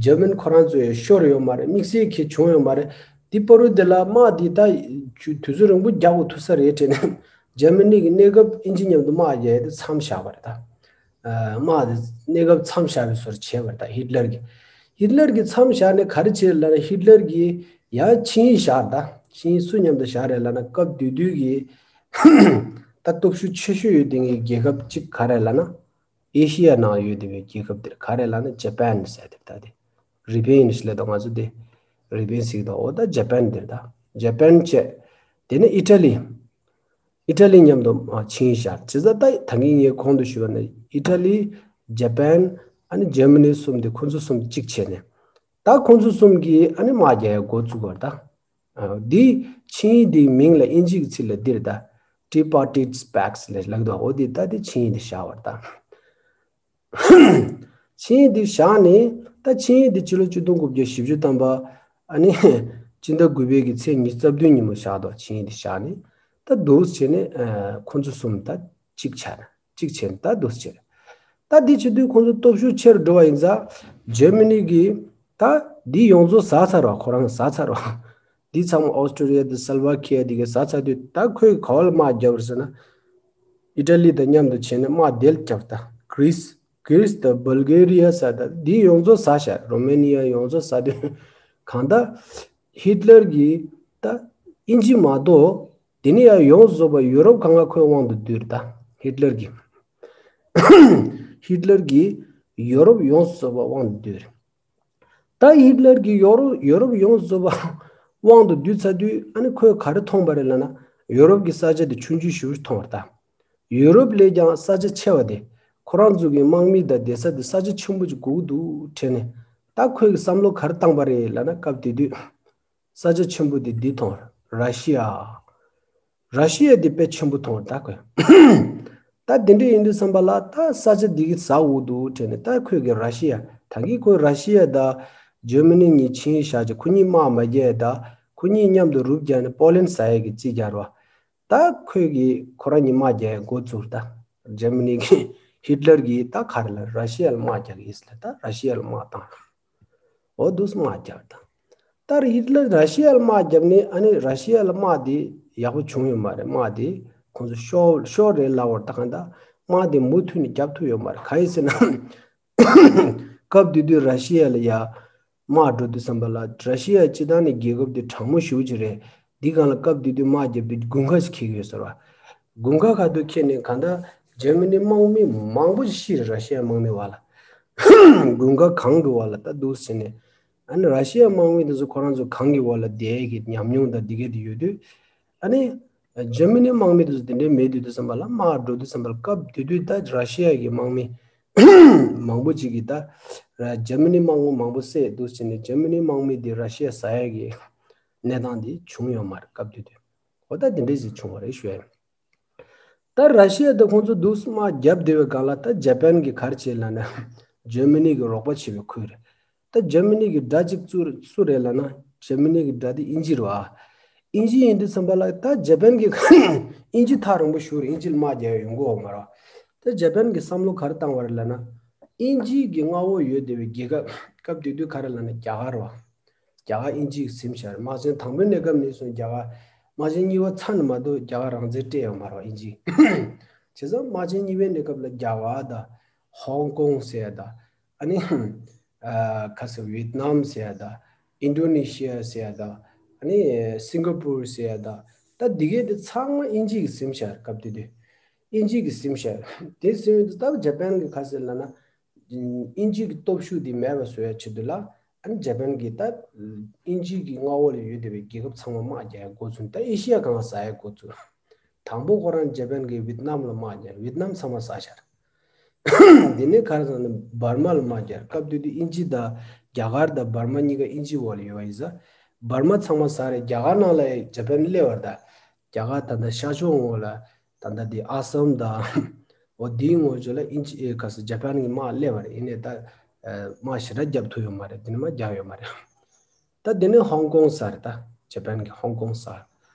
འཇར་མན་ཁོ་རང་ཚོས་ཤོར་ཡོད་མ་རེད། དམིགས་བསལ་གྱི་བྱུང་ཡོད་མ་རེད། དེ་པ་རུ་དེ་ལ་དམག་འདི་ད་དུས་ཚོད་རིང་པོ་རྒྱག་དགོས་ཐུག་ས་རེད་དྲན་ནས་འཇར་མ་ནི་གི་གནས་སྐབས་དབྱིན་ཇི་མཉམ་དུ་དམག་རྒྱག་ཡས་དེ་མཚམས་བཞག་པ་རེད་ད། དམག་དེ་གནས་སྐབས་མཚམས་བཞག་པའི་བཟོ་འདྲ་བྱས་པ་རེད་ད་ཧི་ཊི་ལར་གྱིས། ཧི་ཊི་ལར་གྱིས་མཚམས་བཞག་ནས་ག་རེ་བྱས་ལབ་ན་ཧི་ཊི་ལར་གྱིས་ཡང་ཆིངས་ཡིག་བཞག་ད། ཆིངས་ཡིག་སུ་མཉམ་དུ་བཞག་རེད་ལབ་ན་སྐབས་དེ་དུས་ཀྱི་ད་སྟོབས་ཤུགས་ཆེ་ཤོས་ཡོད་དེ་ངའི་རྒྱལ་ཁབ་གཅིག་ག་རེ་ལབ་ན། ཨེ་ཤི་ཡ་ནང་ཡོད་བསྡད་པའི་རྒྱལ་ཁབ་དེར་ག་རེ་ལབ་ན་ཇ་པན་ཟེར་དེ་ད་དེ། རི་པིན་ཡིན་ཞིག་ལབ་དང་ང་ཚོ་དེ། རི་པིན་ཟེར་གི་འདུག་འོ་ད་ཇ་པན་དེར་ད། ཇ་པན་བྱས། དེ་ནས་ཨི་ཊ་ལི། ཨི་ཊ་ལི་མཉམ་དུ་ཆིངས་ཡིག་བཞག་བྱས་ཙང་ད་ད་གིན་ངས་གོང་དུ་ཞུས་པ་ནི་ཨི་ཊ་ལི། ཇ་པན། ཨ་ནི་ཇར་མ་ནི་གསུམ་དེ་ཁོ་ཚོ་གསུམ་གཅིག་བྱས་ནས། ད་ཁོ་ཚོ་གསུམ་གྱིས་ཨ་ནི་དམག་རྒྱག་ཡ་འགོ་བཙུགས་པ་རེད་ད། འདི་ཆིངས་ཡིག་འདིའི་མིང་ལ་དབྱིན་ཇིའི་ཚིག་ལ་འདིར་ད། Tripartite Pact ལབ་ལབ་འདུག་འོ་འདི་ད་འདི་ཆིངས་ཡིག་འདི་བཞག་པ་རེད་ད། ཆིངས་ཡིག་འདི་བཞག་ནས་ད་ཆིངས་ཡིག་འདི་ཕྱི་ལོ་ཆིག་སྟོང་དགུ་བརྒྱ་བཞི་བཅུ་ཐམ་པ་ཨ་ནི་སྤྱི་ཟླ་དགུ་པའི་གི་ཚེས་ཉི་ཤུ་རྩ་བདུན་ཉིན་མོ་བཞག་འདུག་ཆིངས་ཡིག་འདི་བཞག་ནས་ད་འདུག་བྱས་ནས་ཁོ་ཚོ་གསུམ་ད་གཅིག་ཆགས་ན། གཅིག་བྱས་ནས་ད་འདུག་སེ་བྱས། ད་འདི་བྱེད་དུས་ཁོང་ཚོ་སྟོབས་ཤུགས་ཆེ་རུ་འགྲོ་བ་ཡིན་ཙང་། ཇར་མ་ནི་གིས་ད་འདི་ཡོངས་རྫོགས་ཟ་ཚར་བ་ཁོ་རང་ཟ་ཚར་བ། འདི་ཚང་མ་ཨོ་སི་ཀྲི་ལི་ཡ་དང་སལ་ཝ་ཁི་ཡ་འདི་གས་ཟ་ཚར་དུས་ད་ཁོས་ག་བ་ལ་དམག་རྒྱབ་རེད་ཟེར་ན། ཨི་ཊ་ལི་དང་མཉམ་དུ་བྱས་ནས་དམག་དེ་ལ་རྒྱབ་ད། གྷི་རིས། གྷི་རིས་དང་བལ་གྷེ་རི་ཡ་ཟ་ད་འདི་ཡོངས་རྫོགས་ཟ་ཤག་རོ་མེ་ནི་ཡ་ཡོངས་རྫོགས་ཟ་དུས། གང་ལྟར་ཧི་ཊི་ལར་གྱིས་ད་དབྱིན་ཇི་མ་གཏོགས། དེ་ནས་ཡང་ཡོངས་སུ་རྫོགས་པ་ཡུ་རོབ་གང་ག་ཁོའི་དབང་དུ་བསྡུས་རེད་ད། ཧི་ཊི་ལར་གྱིས། ཧི་ཊི་ལར་གྱིས་ཡུ་རོབ་ཡོངས་སུ་རྫོགས་པ་དབང་དུ་བསྡུས་རེད། ད་ཧི་ཊི་ལར་གྱིས་ཡོ་རོབ་ཡུ་རོབ་ཡོངས་སུ་རྫོགས་པ་དབང་དུ་བསྡུས་ཚར་དུས་ཨ་ནི་ཁོས་ག་རེ་མཐོང་པ་རེད་ལབ་ན་ཡུ་རོབ་ཀྱི་ས་ཆ་དེ་ཆུང་ཆུང་ཞེ་པོ་ཞིག་མཐོང་བ་རེད་ད། ཡུ་རོབ་ལས་ཀྱང་ས་ཆ་ཆེ་བ་དེ་ཁོ་རང་ཚོ་གི་དམག་མི་དང་བསྡད་ས་དེ་ས་ཆ་ཆེན་པོ་ཅིག་དགོས་ཀྱི་འདུག་དྲན་ནས་ད་ཁོས་ཀྱི་བསམ་བློ་ག་རེ་བཏང་པ་རེད་ལབ་ན་སྐབས་དེ་དུས། ས་ཆ་ཆེན་པོ་དེ་འདི་མཐོང་། ར་ཤི་ཡ། ར་ཤི་ཡ་འདི་དཔེ་ཆེན་པོ་མཐོང་ད་ཁོས། ད་དེ་འདྲ་ཡིན་དུས་བསམ་པ་ལ་ད་ས་ཆ་འདི་གི་ཟ་འོ་འདུག་དྲན་ནས་ད་ཁོས་གི་ར་ཤི་ཡ་ ད་གིན་ཁོས་ར་ཤི་ཡ་དང་ཇར་མ་ནི་གཉིས་ཆིངས་ཡིག་བཞག་བྱས་ཁོ་གཉིས་དམག་མ་རྒྱག་ཡ་ད་ཁོ་གཉིས་མཉམ་དུ་རུབ་རྒྱག་ནས་པོ་ལན་ཟ་ཡ་གི་རྩིས་རྒྱག་རེད་བ། ད་ཁོས་གི་ཁོ་རང་གཉིས་དམག་རྒྱག་ཡ་འགོ་བཙུགས། ད་ཇར་མ་ནི་གི་ཧིཊ་ལར་གི་ད་ག་རེ་ལབ། ར་ཤི་ཡ་ལ་དམག་རྒྱག་གི་ཡིན་ཟེར་ལབ། ད་ར་ཤི་ཡ་ལ་དམག་བཏང་། འོ་འདུག་སེ་དམག་རྒྱབ་དང་། ད་ཧིཊ་ལར་ར་ཤི་ཡ་ལ་དམག་རྒྱབ་ནས་ཨ་ནི་ར་ཤི་ཡ་ལ་དམག་དེ་ཡག་པོ་བྱུང་ཡོད་མ་རེད། དམག་དེ་ཁོང་ཚོ་ཤོར་ཤོར་རེད་ལབ་པ་རེད། ད་གང་ལྟར་དམག་དེ་མུ་མཐུད་ནས་རྒྱབ་ཐུབ་ཡོད་མ་རེད། གང་ཡིན་ཟེར་ན། སྐབས་དེ་དུས་ར་ཤི་ཡ་ལ་ཡ་དམག་འགྲོ་དུས་ཙམ་པ་ལ་ར་ཤི་ཡ་སྤྱིར་བཏང་ནས་རྒྱལ་ཁབ་དེ་གྲང་མོ་ཞེ་པོ་ཅིག་རེད། འདི་སྒང་ལ་སྐབས་དེ་དུས་དམག་རྒྱབ་དུས་དགུན་ཁ་ཞིག་འཁེལ་གྱི་ཡོད་ཟེར་བ། དགུན་ཁ་ཁ་ཐུག་འཁེལ་ནས་གང་ལྟར་ཇར་མ་ནི་དམག་མི་མང་པོ་ཞིག་ཤི་རེད། ར་ཤི་ཡ་དམག་མི་བ་ལ། དགུན་ཁ་གངས་ཀྱི་བ་ལ་ད་འདུག་སེ་བྱས་ནས། ཨ་ནི་ར་ཤི་ཡ་དམག་མི་དེ་ཚོ་ཁོ་རང་ཚོ་གངས་ཀྱི་བ་ལ་བསྡད་ཀྱི་ཉམས་མྱོང་དང་འདི་གས་དེ་ཡོད་དུས། ཨ་ནི་ཇར་མ་ནི་དམག་མི་དེ་ཚོ་དེ་འདྲའི་མེད་དུས་དུས་ཙམ་པ་ལ་དམག་འགྲོ་དུས་ཙམ་པ་ལ་སྐབས་དེ་དུས་ད་ར་ཤི་ཡ་གི་དམག་མི་མང་པོ་ཅིག་གིས་ད་ར་ཇར་མ་ནི་དམག་མི་མང་པོ་བསད་འདུག་སེ་བྱས་ནས་ཇར་མ་ནི་དམག་མི་དེ་ར་ཤི་ཡ་ཟ་ཡ་གི་གནས་སྟངས་དེ་བྱུང་ཡོད་མ་རེད། སྐབས་དེ་དུས་འོ་ད་དེ་འདྲ་ཞིག་བྱུང་བ་རེད་ཞུ་ཡ་ཡིན། ད་ར་ཤི་ཡ་དང་ཁོང་ཚོ་འདུག་སེ་དམག་རྒྱབ་བསྡད་པའི་སྒང་ལ་ད་ཇ་པན་གྱིས་ག་རེ་བྱས་ལབ་ན། ཇར་མ་ནི་གི་རོགས་པ་བྱེད་པའི་ཁུལ་རེད། ད་ཇར་མ་ནི་གི་དགྲ་གཅིག་སུ་སུ་རེད་ལབ་ན། ཇར་མ་ནི་གི་དགྲ་དེ་དབྱིན་ཇི་རེད་བ། དབྱིན་ཇི་ཡིན་དུས་ཙམ་པ་ལ་ད་ཇ་པན་གྱིས་དབྱིན་ཇི་ཐག་རིང་པོ་ཞིག་རེད། དབྱིན་ཇི་ལ་དམག་རྒྱག་ཡ་ཡོང་གི་ཡོད་མ་རེད་བ། ད་ཇ་པན་གྱིས་བསམ་བློ་ག་རེ་བཏང་བ་རེད་ལབ་ན། དབྱིན་ཇི་གི་མངའ་འོག་ཡོད་བསྡད་པའི་རྒྱལ་ཁབ་སྐབས་དེ་དུས་ག་རེ་ལབ་ན་རྒྱ་གར་རེད་བ། རྒྱ་གར་དབྱིན་ཇི་གིས་ཟིན་བཞག་རེད། དམག་ཆེན་དང་པོའི་གནས་སྐབས་ནས་བཟུང་རྒྱ་གར་དམག་ཆེན་གཉིས་པ་ཚར་ནས་མ་གཏོགས་རྒྱ་གར་རང་བཙན་སྤྲད་ཡོད་མ་རེད་བ་དབྱིན་ཇི། བྱས་ཙང་དམག་ཆེན་གཉིས་པའི་གནས་སྐབས་ལ་རྒྱ་གར་དང་ཧོང་ཀོང་ཟེར་ཡ་དང་ཨ་ནི་ཨ་ག་ཟེར་ཝེད་ནམ་ཟེར་ཡ་དང་ཨིན་ཌོ་ནེ་ཤི་ཡ་ཟེར་ཡ་དང་ཨ་ནི་སིང་ག་པུར་ཟེར་ཡ་དང་ད་འདི་གས་དེ་ཚང་མ་དབྱིན་ཇི་གིས་ཟིན་བཞག་རེད། སྐབས་དེ་དུས་དབྱིན་ཇི་གིས་ཟིན་བཞག་རེད། དེ་ཟིན་ཡོང་དུས་ད་ཇ་པན་གིས་ག་ཟེར་ལབ་ན། དབྱིན་ཇི་གི་སྟོབས་ཤུགས་དེ་མེད་པ་བཟོ་ཡ་ཆེད་དུ་ལ་ཨ་ནི་ཇ་པན་གྱིས་ད་དབྱིན་ཇི་གི་མངའ་འོག་ལ་ཡོད་བསྡད་པའི་རྒྱལ་ཁབ་ཚང་མ་དམག་རྒྱག་ཡ་འགོ་ཚུགས། ད་ཨེ་ཤི་ཡ་སྒང་ཟ་ཡ་འགོ་ཚུགས། དང་པོ་ཁོ་རང་ཇ་པན་གྱིས་ཝེད་ནམ་ལ་དམག་རྒྱག་ཝེད་ནམ་ཚང་མ་ཟ་ཤར། དེ་ནས་ག་རེ་ཟེར་ན་འབར་མ་ལ་དམག་རྒྱག་སྐབས་དེ་དུས་དབྱིན་ཇི་དང་རྒྱ་གར་དང་འབར་མ་གཉིས་ཀ་དབྱིན་ཇིའི་འོག་ལ་ཡོད་པ་ཡིན་ཙང་འབར་མ་ཚང་མ་ཟ་རེད། རྒྱ་གར་ནང་ལ་ཇ་པན་སླེབས་པ་རེད། ད་རྒྱ་གར་ད་ལྟ་ཤར་ཕྱོགས་ངོས་ལ་ད་ལྟ་དེ་ཨ་སམ་དང་འོ་དེའི་ངོས་ཕྱོགས་ལ་དབྱིན་ཇི་ཨེ་ག་ཟེར་ཇ་པན་གྱི་དམག་སླེབས་པ་རེད། ཡིན་ནའི་ད་དམག་ཞེ་དྲག་རྒྱབ་ཐུབ་ཡོད་མ་རེད། དེ་ནས་མར་རྒྱག་ཡོད་མ་རེད། ད་དེ་ནས་ཧོང་ཀོང་ཟེར། ད་ཇ་པན་གྱི་ཧོང་ཀོང་ཟེར།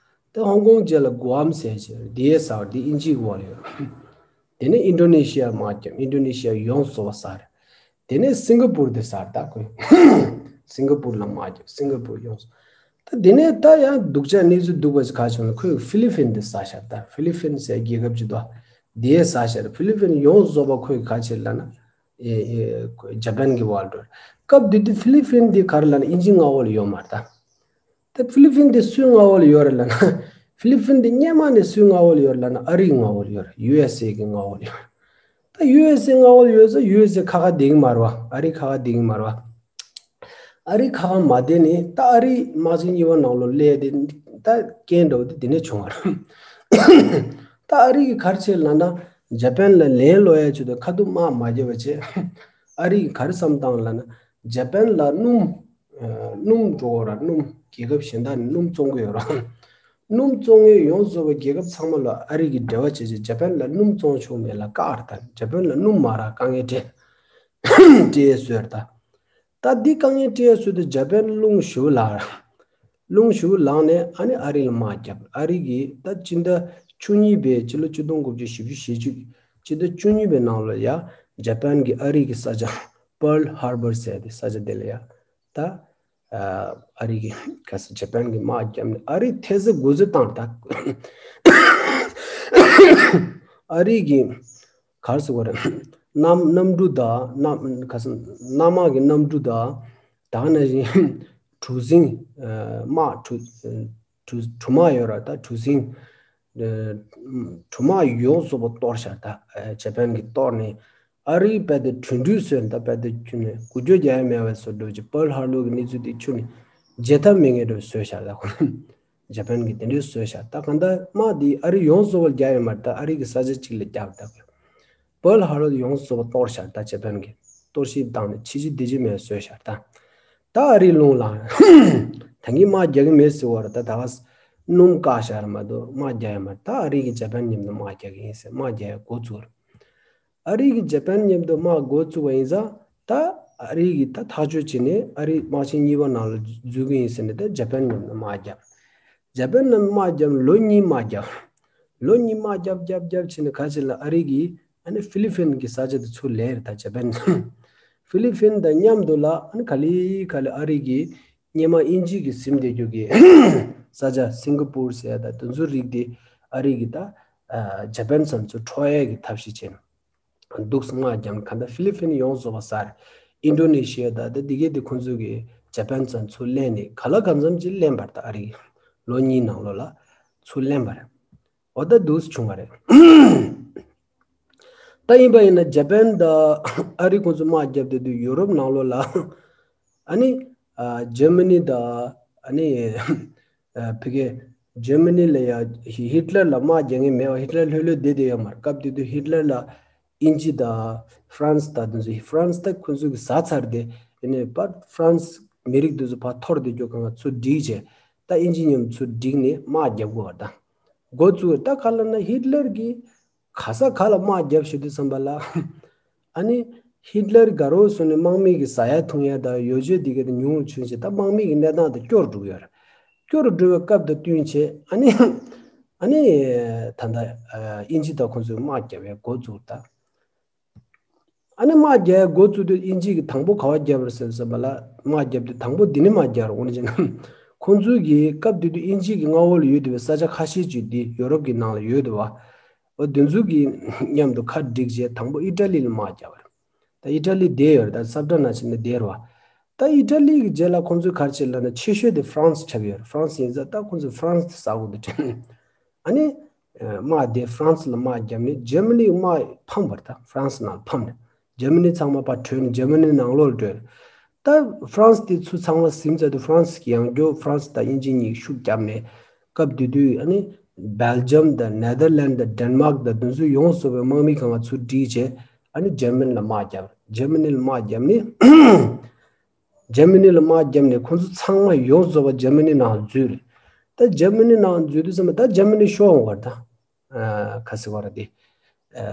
ད་ཧོང་ཀོང་རྗེས་ལ་གུ་ཨམ་ཟེར་ཅིག་དེ་ཟེར་བ་དེ་དབྱིན་ཇིའི་འོག་ལ་ཡོད། དེ་ནས་ཨིན་ཌོ་ནེ་ཤི་ཡ་དམག་རྒྱབ། ཨིན་ཌོ་ནེ་ཤི་ཡ་ཡོངས་རྫོགས་པ་ཟེར། དེ་ནས་སིང་ག་པུར་དེ་ཟེར། ད་ཁོས་སིང་ག་པུར་ལ་དམག་རྒྱབ། སིང་ག་པུར་ཡོངས་རྫོགས། ད་དེ་ནས་ད་ཡང་སྡུག་ཅག་གནས་ཚུལ་སྡུག་པ་ཞིག་ག་བྱུང་ན་ཁོས་ཧྥི་ལི་ཕིན་དེ་ཟ་ཤར། ད་ཧྥི་ལི་ཕིན་ཟེར་རྒྱལ་ཁབ་ཅིག་འདུག་དེ་ཟ་ཤར། ཧྥི་ལི་ཕིན་ཡོངས་རྫོགས་པ་ཁོས་ག་བྱེད་ལབ་ན། ཨེ་ཨེ་ཇ་པན་གྱི་འོག་ལ་འགྲོ། སྐབས་དེ་དུས་ཧྥི་ལི་ཕིན་དེ་ག་རེ་ལབ་ན་དབྱིན་ཇིའི་མངའ་འོག་ལ་ཡོད་མ་རེད་ད། ད་ཧྥི་ལི་ཕིན་དེ་སུའི་མངའ་འོག་ལ་ཡོད་རེད་ལབ་ན། ཧྥི་ལི་ཕིན་དེ་སྔོན་མ་ནས་སུའི་མངའ་འོག་ལ་ཡོད་རེད་ལབ་ན་ཨ་རིའི་མངའ་འོག་ལ་ཡོད་རེད། ཡུ་ཨེས་ཨེ་གི་མངའ་འོག་ལ་ཡོད་རེད། ད་ཡུ་ཨེས་ཨེ་མངའ་འོག་ལ་ཡོད་ཙང་ཡུ་ཨེས་ཨེ་ཁ་ཁ་བསྡད་ཀྱི་མ་རེད་བ། ཨ་རི་ཁ་ཁ་བསྡད་ཀྱི་མ་རེད་བ། ཨ་རི་ཁ་ཁ་མ་བསྡད་ནས་ད་ཨ་རི་དམག་ཆེན་གཉིས་པ་ནང་ལོགས་སླེབས་ཏེ་ད་རྐྱེན་འདྲ་བོ་དེ་དེ་ནས་བྱུང་བ་རེད། ད་ཨ་རི་གིས་ག་རེ་བྱས་ལབ་ན་ཇ་པན་ལ་ལན་སློག་ཡ་ཆེད་དུ་ཁ་ཐུག་དམག་མ་རྒྱབ་པ་བྱས། ཨ་རི་གིས་ག་རེ་བསམ་བཏང་ལབ་ན་ཇ་པན་ལ་སྣུམ་ཨ་སྣུམ་འགྲོ་གི་རེད། སྣུམ་རྒྱལ་ཁབ་གཞན་དག་ནས་སྣུམ་བཙོང་གི་ཡོད་རེད། སྣུམ་བཙོང་མཁན་ཡོངས་རྫོགས་པའི་རྒྱལ་ཁབ་ཚང་མ་ལ་ཨ་རི་གིས་འབྲེལ་བ་བྱས་བྱས་ཇ་པན་ལ་སྣུམ་བཙོང་ཆོག་མེད་ལ་བཀག་རེད། ད་ཇ་པན་ལ་སྣུམ་མ་རག་དཀའ་ངལ་འཕྲད་འཕྲད་ཡས་བཟོས་རེད་ད། ད་འདི་དཀའ་ངལ་འཕྲད་ཡས་བཟོས་ཏེ་ཇ་པན་རླུང་ཞེ་པོ་ལངས། རླུང་ཞེ་པོ་ལངས་ནས་ཨ་ནི་ཨ་རི་ལ་དམག་བརྒྱབ། ཨ་རི་གིས་ད་སྤྱི་ཟླ་བཅུ་གཉིས་པའི་ཕྱི་ལོ་ཆིག་སྟོང་དགུ་བརྒྱ་བཞི་བཅུ་ཞེ་གཅིག་ཕྱི་ཟླ་བཅུ་གཉིས་པའི་ནང་ལ་ཡ་ཇ་པན་གྱིས་ཨ་རི་གི་ས་ཆ་Pearl Harbor ཟེར་ཏེ་ས་ཆ་དེ་ལ་ཡ་ད་ཨ་རི་གི་ག་ས་ཇ་པན་གྱིས་དམག་བརྒྱབ་ནས་ཨ་རི་ཐལ་ཚེ་དགུ་ཚེ་བཏང་། ད་ཨ་རི་གི་ག་རེ་ཟེར་དགོས་རེད། གནམ་གནམ་གྲུ་དང་གནམ་ག་ས་གནམ་དམག་གི་གནམ་གྲུ་དང་ད་ག་ནང་བཞིན་གྲུ་གཟིངས་དམག་གྲུ་གྲུ་གྲུ་དམག་ཡོད་ར། ད་གྲུ་གཟིངས་གྲུ་དམག་ཡོངས་རྫོགས་པ་གཏོར་བཞག་ད་ཇ་པན་གྱིས་གཏོར་ནས་ཨ་རིའི་དཔེ་དེ་གྲུ་འགྲུལ་བཟོས་ད་དཔེ་དེ་ཁྱོན་ནས་འགུལ་སྐྱོད་རྒྱག་ཡ་མེད་པ་བཟོ་འགྲོ་ཅིག Pearl Harbor གི་གནས་ཚུལ་དེ་ཁྱོན་ནས་བརྗེད་ཐབས་མེད་མཁན་འདྲ་བཟོས་བཞག་ད་ཁོ་ཇ་པན་གྱིས་དེ་འདྲའི་བཟོས་བཞག་ད་གང་ལྟར་དམག་འདི་ཨ་རི་ཡོངས་རྫོགས་པར་རྒྱག་ཡོད་མ་རེད། ད་ཨ་རི་གི་ས་ཆ་གཅིག་ལ་རྒྱག་ད་དགོས། Pearl Harbor ཡོངས་རྫོགས་པ་གཏོར་བཞག་ད་ཇ་པན་གྱིས་གཏོར་བཤིག་བཏང་ནས་ཕྱི་ཕྱི་བདེ་སྐྱིད་མེད་བཟོས་བཞག་ད་ད་ཨ་རི་རླུང་ལངས། ད་གིན་དམག་རྒྱག་གི་མེད་ཟེར་བ་རེད། ད་ད་ག་སྣུམ་བཀག་བཞག་རེད་མ་གཏོགས་དམག་རྒྱག་ཡོད་མ་རེད། ད་ཨ་རི་གིས་ཇ་པན་མཉམ་དུ་དམག་རྒྱག་གི་ཡིན་ཟེར་དམག་རྒྱག་ཡ་འགོ་བཙུགས་རེད། ཨ་རི་གིས་ཇ་པན་མཉམ་དུ་དམག་འགོ་བཙུགས་པ་ཡིན་ཙང་ད་ ཨ་རི་གིས་ད་ཐག་གཅོད་བྱས་ནས་ཨ་རི་དམག་ཆེན་གཉིས་པ་ནང་ལ་འཛུལ་གྱི་ཡིན་ཟེར་ནས་ད་ཇ་པན་ནང་དམག་བརྒྱབ། ཇ་པན་ནང་དམག་བརྒྱབ་ལོ་གཉིས་དམག་བརྒྱབ། ལོ་གཉིས་དམག་བརྒྱབ་བརྒྱབ་བརྒྱབ་བྱས་ནས་ག་ཅིག་ལ་ཨ་རི་གིས་ཨ་ནི་ཧྥི་ལི་ཕིན་གྱི་ས་ཆ་དེ་ཚུར་ལེན་རེད། ད་ཇ་པན་ཧྥི་ལི་ཕིན་དང་མཉམ་དུ་ལ་ཨ་ནི་ག་ལེ་ག་ལེ་ཨ་རི་གིས་སྔོན་མ་དབྱིན་ཇི་གིས་ཟིན་བསྡད་རྒྱུ་གི་ས་ཆ་སིང་ག་པུར་ཟེར་ཡ་ད་དེ་ཚོ་རིགས་དེ་ཨ་རི་གིས་ད་ཇ་པན་ཚང་ཚུར་འཕྲོག་ཡ་གི་ཐབས་ཤེས་བྱས་ནས། འདུག་སེ་དམག་བརྒྱབ་ནས་གང་ལྟར་ཧྥི་ལི་ཕིན་ཡོངས་རྫོགས་པ་ཟ་རེད། ཨིན་ཌོ་ནེ་ཤི་ཡ་དང་ད་འདི་གའི་དེ་ཁོང་ཚོ་གིས་ཇ་པན་ཚང་ཚུར་ལེན་ནས་ག་ལ་གང་འཚམ་ཅིག་ལེན་པ་རེད། ད་ཨ་རི་ལོ་གཉིས་ནང་ལོགས་ལ་ཚུར་ལེན་པ་རེད། འོ་ད་འདུག་སེ་བྱུང་བ་རེད། ད་ཡིན་པ་ཡིན་ན་ཇ་པན་དང་ཨ་རི་ཁོང་ཚོ་དམག་བརྒྱབ་བསྡད་དུས་ཡོ་རོབ་ནང་ལོགས་ལ་ཨ་ནི་ཨ་ཇར་མ་ནི་དང་ཨ་ནི་ཨ་ཕ་གི་ཇར་མ་ནི་ལ་ཡ་ཧི་ཧི་ཊ་ལར་ལ་དམག་རྒྱག་མཁན་མེད་པ། ཧི་ཊ་ལར་ལྷོད་ལྷོད་བསྡད་བསྡད་ཡོད་མ་རེད། སྐབས་དེ་དུས་ཧི་ཊ་ལར་ལ་དབྱིན་ཇི་དང་ཧྥ་རན་སི་དང་དེ་ཚོ་ཧྥ་རན་སི་ད་ཁོང་ཚོ་གིས་ཟ་ཚར་ཏེ་ཡིན་ནའི་ཕར་ཧྥ་རན་སི་མི་རིགས་དེ་ཚོ་ཕར་འཐོར་བསྡད་རྒྱུ་གང་ག་ཚུར་སྒྲིག་བྱས། ད་དབྱིན་ཇི་མཉམ་ཚུར་སྒྲིག་ནས་དམག་རྒྱབ་དགོས་པ་རེད། ད་འགོ་བཙུགས་ད་ག་ལ་ན་ཧི་ཊ་ལར་གྱིས་ག་ས་ག་ལ་དམག་རྒྱབ་བཞག་དུས་ཙམ་པ་ལ། ཨ་ནི་ཧི་ཊ་ལར་དགའ་རོགས་སོང་ནས་དམག་མི་གི་ཟ་ཡ་འཐུང་ཡ་དང་ཡོ་བྱད་འདི་ག་དེ་ཉུང་རུ་ཕྱིན་བྱས་ད་དམག་མི་གི་གནས་སྟངས་དེ་སྐྱོ་རུ་འགྲོ་གི་ཡོད་རེད། སྐྱོ་རུ་འགྲོ་བའི་སྐབས་དང་བསྟུན་བྱས་ཨ་ནི་ཨ་ནི་ད་ལྟ་དབྱིན་ཇི་དང་ཁོང་ཚོས་དམག་རྒྱབ་པའི་འགོ་བཙུགས་ད། ཨ་ནི་དམག་རྒྱག་འགོ་བཙུགས་དུས་དབྱིན་ཇི་གིས་དང་པོ་ག་པར་རྒྱབ་རེད་ཟེར་ཟེར་བ་ལ་དམག་རྒྱབ་དུས་དང་པོ་འདི་ནས་དམག་རྒྱག་རེད། འོ་ན་ཅེ་ན་ཁོང་ཚོའི་གི་སྐབས་དེ་དུས་དབྱིན་ཇི་གི་མངའ་འོག་ལ་ཡོད་བསྡད་པའི་ས་ཆ་ཁ་ཤས་ཅིག་འདི་ཡོ་རོབ་ཀྱི་ནང་ལ་ཡོད་འདུག་བ། འོ་དེ་ཚོ་གི་མཉམ་དུ་ཁ་བསྒྲིགས་བྱས་དང་པོ་ཨི་ཊ་ལི་ལ་དམག་རྒྱབ་པ་རེད། ད་ཨི་ཊ་ལི་བསྡད་ཡོད་རེད། ད་ས་བཀྲ་ནང་བཞིན་ནས་བསྡད་རེད་བ། ད་ཨི་ཊ་ལི་གི་རྗེས་ལ་ཁོང་ཚོས་ག་རེ་བྱས་ལབ་ན་ཆེ་ཤོས་དེ་ཧྥ་རན་སི་ཆགས་ཡོད་རེད། ཧྥ་རན་སི་ཡིན་ཙང་ད་ཁོང་ཚོས་ཧྥ་རན་སི་དེ་ཟ་དགོས་འདུག་དྲན། ཨ་ནི། ཨ་དམག་དེ་ཧྥ་རན་སི་ལ་དམག་བརྒྱབ་ནས་ཇར་མ་ནི་དམག་ཕམ་པ་རེད། ད་ཧྥ་རན་སི་ནང་ལ་ཕམ་ནས་ཇར་མ་ནི་ཚང་མ་ཕར་བྲོས་ནས་ཇར་མ་ནི་ནང་ལོགས་ལ་བྲོས། ད་ཧྥ་རན་སི་དེ་ཚུར་ཚང་མ་ཟིན་ཚར་དུས་ཧྥ་རན་སི་གིས་ཡང་བསྐྱར་ཧྥ་རན་སི་དང་དབྱིན་ཇི་གཉིས་ཤུགས་བརྒྱབ་ནས་སྐབས་དེ་དུས་ཨ་ནི་སྦེལ་ཇམ་དང་ནེ་དར་ལན་དང་ཌེན་མཱག་དང་དེ་ཚོ་ཡོངས་སུ་རྫོགས་པའི་དམག་མི་གང་ག་ཚུར་བསྒྲིགས་བྱས་ཨ་ནི་ཇར་མ་ནི་ལ་དམག་བརྒྱབ། ཇར་མ་ནི་ལ་དམག་བརྒྱབ་ནས། ཇར་མ་ནི་ལ་དམག་བརྒྱབ་ནས་ཁོང་ཚོ་ཚང་མ་ཡོངས་རྫོགས་པ་ཇར་མ་ནི་ནང་འཛུལ་རེད། ད་ཇར་མ་ནི་ནང་འཛུལ་དུས་ཙམ་པ་ད་ཇར་མ་ནི་ཤོར་འོང་བ་རེད་ད། ཨ་ག་ཟེར་བ་རེད་དེ། ཨ་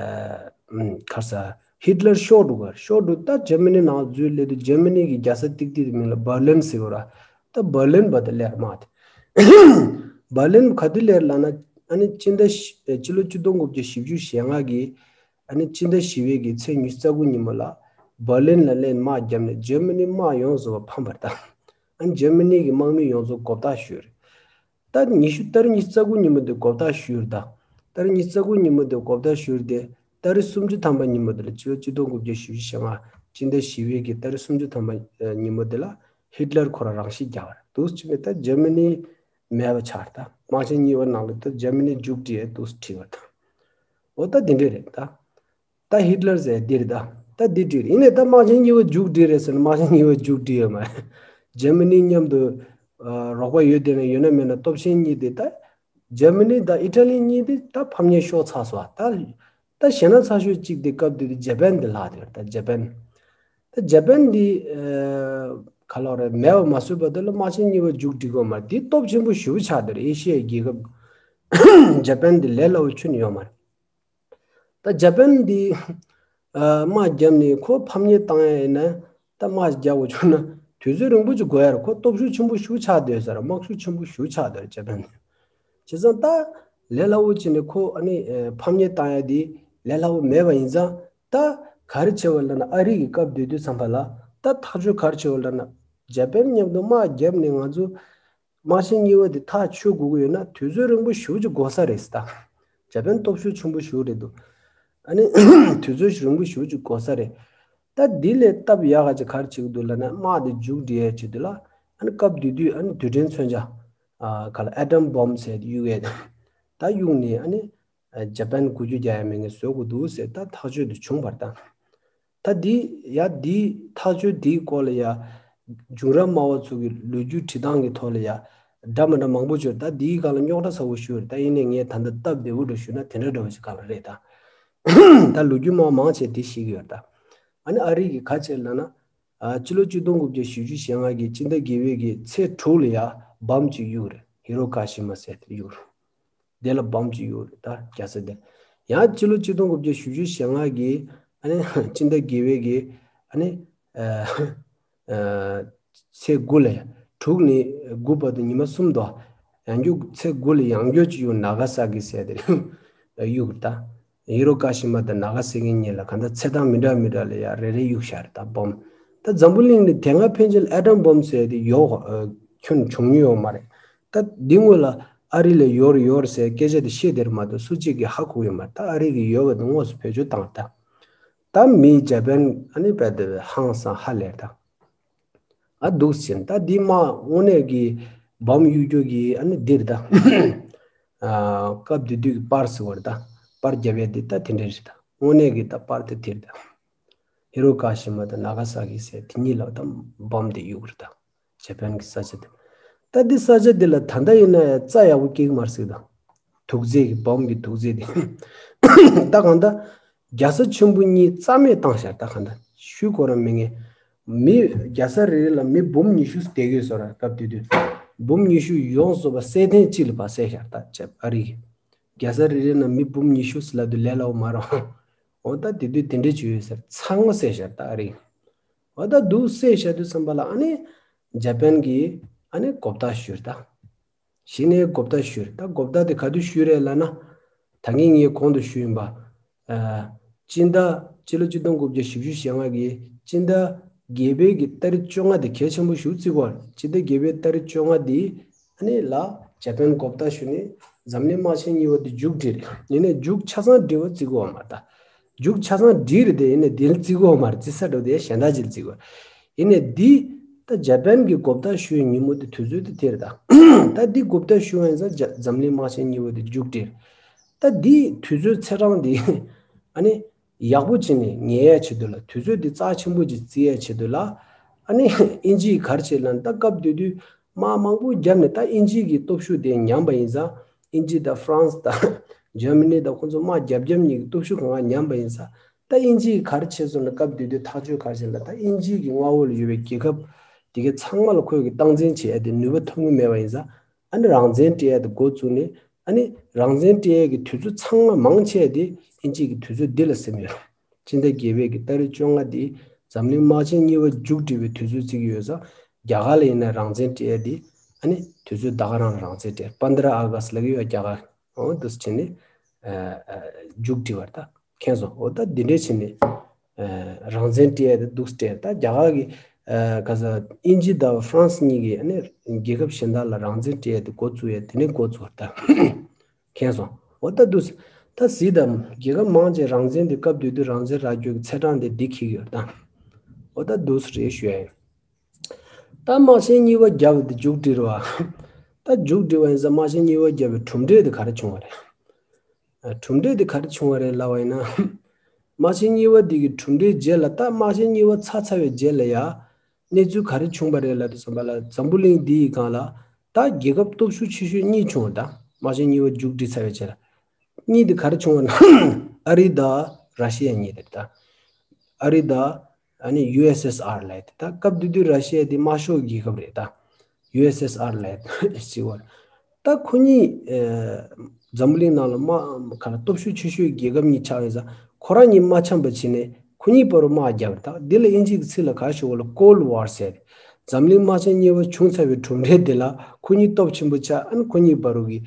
ཨམ་ག་རེ་ཟེར། ཧི་ཊ་ལར་ཤོར་འགྲོ་གི་རེད། ཤོར་འགྲོ་ད་ཇར་མ་ནི་ནང་འཛུལ་སླེབས་དུས་ཇར་མ་ནི་གི་རྒྱལ་ས་ཏིག་ཏིག་དེ་མིང་ལ་བར་ལིན་ཟེར་གི་རེད། ད་བར་ལིན་བར་དུ་སླེབས་རེད་དམག་དེ། བར་ལིན་ག་དུས་སླེབས་རེད་ལབ་ན་ཨ་ནི་སྤྱི་ཟླ་བཞི་ཨ་ཕྱི་ལོ་ཆིག་སྟོང་དགུ་བརྒྱ་བཞི་བཅུ་ཞེ་ལྔ་གི་ཨ་ནི་སྤྱི་ཟླ་བཞི་པའི་གི་ཚེས་ཉི་ཤུ་རྩ་དགུ་ཉིན་མོ་ལ་བར་ལིན་ལ་སླེབས་དམག་བརྒྱབ་ནས་ཇར་མ་ནི་དམག་ཡོངས་རྫོགས་པ་ཕམ་པ་རེད་ད། ཨ་ནི་ཇར་མ་ནི་གི་དམག་མི་ཡོངས་རྫོགས་མགོ་བཏགས་ཞུས་རེད། ད་ཉི་ཤུ་ཏ་རིག་ཉི་ཤུ་རྩ་དགུ་ཉིན་མོ་དེ་མགོ་བཏགས་ཞུས་རེད་ད། ཏ་རིག་ཉི་ཤུ་རྩ་དགུ་ཉིན་མོ་དེ་མགོ་བཏགས་ཞུས་རེད་དེ། ཏ་རིག་སུམ་ཅུ་ཐམ་པ་ཉིན་མོ་དེ་ལ་ཕྱི་ལོ་ཆིག་སྟོང་དགུ་བརྒྱ་བཞི་བཅུ་ཞེ་ལྔ་སྤྱི་ཟླ་བཞི་པའི་གི་ཏ་རིག་སུམ་ཅུ་ཐམ་པ་ཉིན་མོ་དེ་ལ་ཧི་ཊ་ལར་ཁོ་རང་རང་ཤི་རྒྱག་པ་རེད་འདུག་སེ་བྱས་ནས་ད་ཇར་མ་ནི་མེད་པ་ཆགས་རེད་ད། དམག་ཆེན་གཉིས་པ་ནང་ལ་ད་ཇར་མ་ནི་མཇུག་སྒྲིལ་ཡས་འདུག་སེ་བྲིས་པ་རེད་ད། འོ་ད་དེ་འདྲས་རེད་ད། ད་ཧི་ཊ་ལར་ཟེར་འདི་རེད་ད། ད་འདི་བྲིས་རེད། ཡིན་ནའི་ད་དམག་ཆེན་གཉིས་པ་མཇུག་སྒྲིལ་རེད་ཟེར་ན་དམག་ཆེན་གཉིས་པ་མཇུག་སྒྲིལ་ཡོད་མ་རེད། ཇར་མ་ནི་མཉམ་དུ་ཨ་རོགས་པ་ཡོད་དེ་ན་ཡོད་ན་མེད་ན་སྟོབས་ཆེན་གཉིས་དེ་ད། ཇར་མ་ནི་དང་ཨི་ཊ་ལི་གཉིས་དེ་ད་ཕམ་ཉེས་ཤོར་ཚར་སོང་ད། ད་ཞེད་སྣང་ཚ་ཤོས་གཅིག་དེ་སྐབས་དེ་དུས་ཇ་པན་དེ་ལྷག་དེ་རེད་ད་ཇ་པན། ད་ཇ་པན་འདི་ཨ་ག་ལབ་རེད་མེད་པ་མ་བཟོས་བར་དུ་ལ་དམག་ཆེན་གཉིས་པ་མཇུག་སྒྲིལ་གི་ཡོད་མ་རེད། འདི་སྟོབས་ཆེན་པོ་ཞེ་པོ་ཆགས་དེ་རེད། ཨེ་ཤི་ཡའི་རྒྱལ་ཁབ་ཇ་པན་འདི་ལས་སླ་པོ་ཁྱོན་ནས་ཡོད་མ་རེད། ད་ཇ་པན་འདི་ཨ་དམག་བརྒྱབ་ནས་ཁོ་ཕམ་ཉེས་བཏང་ཡ་ཡིན་ན་ད་དམག་རྒྱག་དགོས་བྱུང་ན་དུས་ཚོད་རིང་པོ་ཅིག་འགོར་ཡ་རེད། ཁོ་སྟོབས་ཤུགས་ཆེན་པོ་ཞེ་པོ་ཆགས་བསྡད་ས་རེད། དམག་ཤུགས་ཆེན་པོ་ཞེ་པོ་ཆགས་བསྡད་རེད་ཇ་པན་འདི། བྱས་ཙང་ད་ལས་སླ་པོ་བྱས་ནས་ཁོ་ཨ་ནི་ཨ་ཕམ་ཉེས་བཏང་ཡ་འདི་ལས་སླ་པོ་མེད་པ་ཡིན་ཙང་ད་ག་རེ་བྱས་པ་ལབ་ན་ཨ་རི་གི་སྐབས་དེ་དུས་ཙམ་པ་ལ་ད་ཐག་གཅོད་ག་རེ་བྱས་པ་ལབ་ན་ཇ་པན་མཉམ་དུ་དམག་བརྒྱབ་ནས་ང་ཚོ་དམག་ཆེན་གཉིས་པ་དེ་ཐག་ཆོད་དགོས་ཀྱི་ཡོད་ན་དུས་ཚོད་རིང་པོ་ཞེ་པོ་ཅིག་འགོར་ས་རེད་ཟེར་ད། ཇ་པན་སྟོབས་ཤུགས་ཆེན་པོ་ཞེ་པོ་རེད་འདུག་ཨ་ནི་དུས་ཚོད་རིང་པོ་ཞེ་པོ་ཅིག་འགོར་ས་རེད། ད་འདི་ལས་སྟབས་ཡག་ག་ཅིག་ག་རེ་བྱེད་ཀྱི་འདུག་ལབ་ན་དམག་དེ་མཇུག་སྒྲིལ་ཡས་ཆེད་དུ་ལ་ཨ་ནི་སྐབས་དེ་དུས་ཨ་ནི་རྡུལ་ཕྲན་མཚོན་ཆ་ཨ་ག་ལ་ཨེ་ཊམ་བོམ་ཟེར་གཡུག་ཡས་ད་གཡུག་ནས་ཨ་ནི་ཇ་པན་འགུལ་སྐྱོད་རྒྱག་ཡ་མེད་མཁན་བཟོ་དགོས་འདུག་ཟེར་ད་ཐག་གཅོད་དེ་བྱུང་བ་རེད་ད། ད་འདི་ཡ་འདི་ཐག་གཅོད་འདིའི་སྐོར་ལ་ཡ་འབྱུང་རབས་སྨྲ་བ་ཚོ་གི་ལོ་རྒྱུས་བྲིས་སྟངས་ཀྱི་ཐོག་ལ་ཡ་འདྲ་མི་འདྲ་མང་པོ་བྱུང་། ད་འདིའི་སྒང་ལ་རྙོག་དྲ་ཚ་པོ་ཞིག་ཡོད་རེད། ད་ཡིན་ནའི་ངས་ད་ལྟ་སྟབས་བདེ་པོ་འདྲ་ཞུས་ན་དེ་འདྲ་འདྲ་བོ་ཞིག་སྒང་ལ་རེད་ད། ད་ལོ་རྒྱུས་སྨྲ་བ་མང་ཆེ་འདི་ཤེས་ཀྱི་ཡོད་རེད་ད། ཨ་ནི་ཨ་རི་གིས་ག་བྱས་ལབ་ན། ཨ་ཕྱི་ལོ་ཆིག་སྟོང་དགུ་བརྒྱ་བཞི་བཅུ་ཞེ་ལྔ་གི་སྤྱི་ཟླ་བརྒྱད་པའི་གི་ཚེས་དྲུག་ལ་ཡ་བམ་གཅིག་གཡུགས་རེད། ཧི་རོ་ཀ་ཤི་མ་ཟེར་དེ་གཡུགས་རེད། དེ་ལ་བམ་གཅིག་གཡུགས་རེད་ད་རྒྱལ་ས་དེ། ཡང་ཕྱི་ལོ་ཆིག་སྟོང་དགུ་བརྒྱ་བཞི་བཅུ་ཞེ་ལྔ་གི་ཨ་ནི་སྤྱི་ཟླ་བརྒྱད་པའི་གི་ཨ་ནི་ ཚེས་དགུ་ལས་དྲུག་ནས་དགུ་བར་དུ་ཉི་མ་གསུམ་དུ་ཡང་རྒྱུག་ཚེས་དགུ་ལས་ཡང་རྒྱུག་ཅིག་གཡུག་ནཱ་ག་ས་གི་ཟེར་དེ་གཡུག་ད། ཧི་རོ་ཀ་ཤི་མ་དང་ནཱ་ག་ས་ཀི་གཉིས་ལ་གང་ལྟར་ཚེས་གྲངས་མི་འདྲ་མི་འདྲ་ལ་ཡང་རེ་རེ་གཡུག་ཤར་ད་བོམ། ད་འཛམ་བུ་གླིང་ནས་དེ་སྔ་ཕན་ཆད་ཨེ་ཊམ་བོམ་ཟེར་དེ་ཡོག་ཁྱོན་བྱུང་མྱོང་ཡོད་མ་རེད། ད་འདི་སྔོན་ལ་ཨ་རི་ལ་ཡོད་རེད་ཡོད་རེད་ཟེར་སྐད་ཆ་དེ་བཤད་དེ་རེད་མ་གཏོགས་སུ་གཅིག་གིས་ཧ་གོ་ཡོད་མ་རེད། ད་ཨ་རི་གི་ཡོད་པ་དེ་དངོས་སུ་བེད་སྤྱོད་བཏང་ད། ད་མི་ཇ་པན་ཨ་ནི་བལ་དུ་ཧང་སང་ཧ་ལས་ད། ཨ་འདུག་ཟིན་ད་འདི་མ་དངོས་གནས་ཀྱི་བམ་གཡུག་རྒྱུ་གི་ཨ་ནི་འདིར་ད། ཨ་སྐབས་དེ་དུས་ཀྱི་པར་ཟེར་བར་ད་པར་རྒྱབ་ཡས་འདི་ད་དེ་འདྲ་རེད་ད། དངོས་གནས་ཀྱི་ད་པར་དེ་དེར་ད། ཧི་རོ་ཀ་ཤི་མ་དང་ནཱ་ག་ས་ཀི་ཟེར་དེ་གཉིས་ལ་ད་བམ་དེ་གཡུག་རེད་ད། ཇ་པན་གྱི་ས་ཆ་དེ། ད་འདི་ས་ཆ་འདི་ལ་ད་ལྟ་ཡིན་ན་ཡང་རྩྭ་ཡག་པོ་སྐྱེ་གི་མ་རེད་ཟེར་ད། དུག་རྫས་ཀྱི་བམ་གྱི་དུག་རྫས་དེ། ད་གང་ལྟར་རྒྱལ་ས་ཆེན་པོ་གཉིས་རྩ་མེད་བཏང་ཤག་ད་གང་ལྟར་ཤུལ་ཁོ་རང་མི་ངན། མི་རྒྱལ་ས་རེ་རེ་ལ་མི་འབུམ་ཉི་ཤུ་བསྡད་ཡོད་ཟེར་ར་སྐབས་དེ་དུས། འབུམ་ཉི་ཤུ་ཡོངས་སུ་པ་སེ་ཐན་གཅིག་ལ་ཕར་བསད་ཤག་ད་ཅེབ་ཨ་རི་གི། རྒྱལ་ས་རེ་རེ་ན་མི་འབུམ་ཉི་ཤུ་ལ་དུ་ལས་སླ་བོ་མ་རེད། འོ་ད་དེ་དུས་དེ་འདྲས་བྱུང་ཡོད་ཟེར་ཚང་མ་བསད་ཤག་ད་ཨ་རི་གི། འོ་ད་འདུག་བསད་ཤག་དུས་ཙམ་པ་ལ་ཨ་ནི་ཇ་པན་གི་ཨ་ནི་གོ་བརྡ་ཞུས་ད། གཞི་ནས་གོ་བརྡ་ཞུས། ད་གོ་བརྡ་དེ་ག་དུས་ཞུས་རེད་ལབ་ན། ད་གིན་ངས་གོང་དུ་ཞུས་ཡིན་པ། ཨ་སྤྱི་ཟླ་སྤྱི་ལོ་གཅིག་སྟོང་དགུ་བརྒྱ་བཞི་བཅུ་ཞེ་ལྔ་གི་སྤྱི་ཟླ་བརྒྱད་པའི་གི་ཏ་རིག་བཅོ་ལྔ་དེ་གལ་ཆེན་པོ་ཞིག་བརྩི་དགོས། སྤྱི་ཟླ་བརྒྱད་པའི་ཏ་རིག་བཅོ་ལྔ་དེ་ཨ་ནི་ལ་ཇ་པན་གོ་བརྡ་ཞུས་ནས་འཛམ་གླིང་དམག་ཆེན་གཉིས་པ་དེ་མཇུག་བསྒྲིལ། ཡིན་ནའི་མཇུག་ཆ་ཚང་བསྒྲིལ་བ་བརྩི་དགོས་མ་རེད་ད། མཇུག་ཆ་ཚང་བསྒྲིལ་རེད་དེ་ཡིན་ནའི་དེ་བརྩི་དགོས་མ་རེད། བརྩི་ས་འགྲོ་དེ་གཞན་དག་ཅིག་བརྩི་དགོས། ཡིན་ནའི་འདི་ད་ཇ་པན་གྱི་གོ་བརྡ་ཞུ་བའི་ཉིན་མོ་དེ་དུས་ཚོད་དེ་དེ་རེད་ད། ད་འདི་གོ་བརྡ་ཞུ་བ་ཡིན་ཙང་འཛམ་གླིང་དམག་ཆེན་གཉིས་པ་དེ་མཇུག་བསྒྲིལ། ད་འདི་དུས་ཚོད་ཚེས་གྲངས་འདི་ཨ་ནི་ཡག་པོ་བྱས་ནས་ངེས་ཡ་ཆེད་དུ་ལ་དུས་ཚོད་འདི་རྩ་ཆེན་པོ་ཅིག་བརྩི་ཡ་ཆེད་དུ་ལ་ཨ་ནི་དབྱིན་ཇིས་ག་རེ་བྱེད་ལབ་ན། ད་སྐབས་དེ་དུས་དམག་མང་པོ་བརྒྱབ་ནས་ད་དབྱིན་ཇི་གི་སྟོབས་ཤུགས་དེ་ཉམས་པ་ཡིན་ཙང་། དབྱིན་ཇི་དང་ཧྥ་རན་སི་དང་ཇར་མ་ནི་དང་ཁོང་ཚོ་དམག་རྒྱབ་རྒྱབ་གཉིས་ཀྱི་སྟོབས་ཤུགས་གང་ག་ཉམས་པ་ཡིན་ཙང་། ད་དབྱིན་ཇིས་ག་རེ་བྱས་སོང་ན། སྐབས་དེ་དུས་ཐག་གཅོད་ག་རེ་བྱས་ལ། ད་དབྱིན་ཇི་གི་མངའ་འོག་ལ་ཡོད་པའི་རྒྱལ་ཁབ་དེ་གའི་ཚང་མ་ལ་ཁོས་ཀྱི་སྟངས་འཛིན་བྱེད་ཡ་དེ་ནུས་པ་ཐོན་གི་མེད་པ་ཡིན་ཙང་། ཨ་ནི་རང་བཙན་སྤྲད་ཡ་དེ་འགོ་བཙུགས་ནས། ཨ་ནི་རང་བཙན་སྤྲད་ཡ་གི་དུས་ཚོད་ཚང་མ་མང་ཆེ་བ་དེ་དབྱིན་ཇི་གི་དུས་ཚོད་འདི་ལ་ཟིན་ཡོད། སྤྱི་ཟླ་བརྒྱད་པའི་གི་ཏ་རིག་བཅོ་ལྔ་དེ་འཛམ་གླིང་དམག་ཆེན་གཉིས་པ་མཇུག་སྒྲིལ་བའི་དུས་ཚོད་བརྩི་གི་ཡོད་ཙང་། རྒྱ་གར་ལ་ཡིན་ན་རང་བཙན་སྤྲད་ཡ་དེ་ཨ་ནི་དུས་ཚོད་ད་ག་རང་ལ་རང་བཙན་སྤྲད། པནྡྲ་ཨ་གསྟ་ལབ་ཀྱི་ཡོད་རྒྱ་གར། འོ་འདུག་སེ་བྱས་ནས་ཨ་ཨ་མཇུག་སྒྲིལ་བར་ད་མཁྱེན་སོང་། འོ་ད་འདི་འདྲས་བྱས་ནས་ཨ་རང་བཙན་སྤྲད་ཡ་དེ་འདུག་སེ་སྤྲད། ད་རྒྱ་གར་གི་ཨ་ག་ས་དབྱིན་ཇི་དང་ཧྥ་རན་སི་གཉིས་ཀྱིས་ཨ་ནི་རྒྱལ་ཁབ་གཞན་དག་ལ་རང་བཙན་སྤྲད་ཡ་དེ་འགོ་བཙུགས་ཡ་དེ་ནས་འགོ་བཙུགས་བར་ད། མཁྱེན་སོང་། འོ་ད་འདུག་སེ། ད་གཟིགས་དང་། རྒྱལ་ཁབ་མང་ཆེ་རང་བཙན་དེ་སྐབས་དེ་དུས་རང་བཙན་རག་རྒྱུ་གི་ཚེས་གྲངས་དེ་འདི་འཁེལ་གྱི་ཡོད་ད། འོ་ད་འདུག་སེ་རེད་ཞུ་ཡ་ཡིན། ད་དམག་ཆེན་གཉིས་པ་བརྒྱབ་པ་དེ་མཇུག་སྒྲིལ་བ། ད་མཇུག་སྒྲིལ་བ་ཡིན་ཙང་དམག་ཆེན་གཉིས་པ་བརྒྱབ་པའི་གྲུབ་འབྲས་དེ་ག་རེ་བྱུང་བ་རེད། ཨ་གྲུབ་འབྲས་དེ་ག་རེ་བྱུང་བ་རེད་ལབ་པ་ཡིན་ན། དམག་ཆེན་གཉིས་པ་དེ་གི་གྲུབ་འབྲས་རྗེས་ལ། ད་དམག་ཆེན་གཉིས་པ་ཚར་ཚར་བའི་རྗེས་ལ་ཡ། གནས་ཚུལ་ག་རེ་བྱུང་བ་རེད་ལབ་དུས་ཙམ་པ་ལ། འཛམ་བུ་གླིང་འདི་ཡི་སྒང་ལ་ད་རྒྱལ་ཁབ་སྟོབས་ཤུགས་ཆེ་ཤོས་གཉིས་བྱུང་བ་དང་། དམག་ཆེན་གཉིས་པ་མཇུག་སྒྲིལ་ཚར་བའི་རྗེས་ལ། གཉིས་དེ་ག་རེ་བྱུང་བ་ན། ཨ་རི་དང་ར་ཤི་ཡ་གཉིས་དེ་རེད་ད། ཨ་རི་དང་ཨ་ནི་ཡུ་ཨེས་ཨེས་ཨར་ལབ་ཡ་དེ། ད་སྐབས་དེ་དུས་ར་ཤི་ཡ་དེ་དམར་ཤོག་རྒྱལ་ཁབ་རེད་ད། ཡུ་ཨེས་ཨེས་ཨར་ལབ་ཡ་ཞིག་བར། ད་ཁོ་གཉིས་ཨ་འཛམ་བུ་གླིང་ནང་ལ་དམག་ག་ལ་སྟོབས་ཤུགས་ཆེ་ཤོས་རྒྱལ་ཁབ་གཉིས་ཆགས་ཡོད་ཙང་། ཁོ་རང་གཉིས་མ་འཆམ་པ་བྱས་ནས་ཁོ་གཉིས་བར་དུ་དམག་བརྒྱབ་པ་རེད་ད། འདི་ལ་དབྱིན་ཇི་གི་ཚིག་ལ་ག་ཞུ་བ་ལ་ཀོལ་ཝར་ཟེར། འཛམ་གླིང་དམག་ཆེན་གཉིས་པ་བྱུང་ཚར་བའི་གྲུབ་འབྲས་འདི་ལ་ཁོ་གཉིས་སྟོབས་ཆེན་པོ་ཆགས། ཨ་ནི་ཁོ་གཉིས་བར་དུ་གི་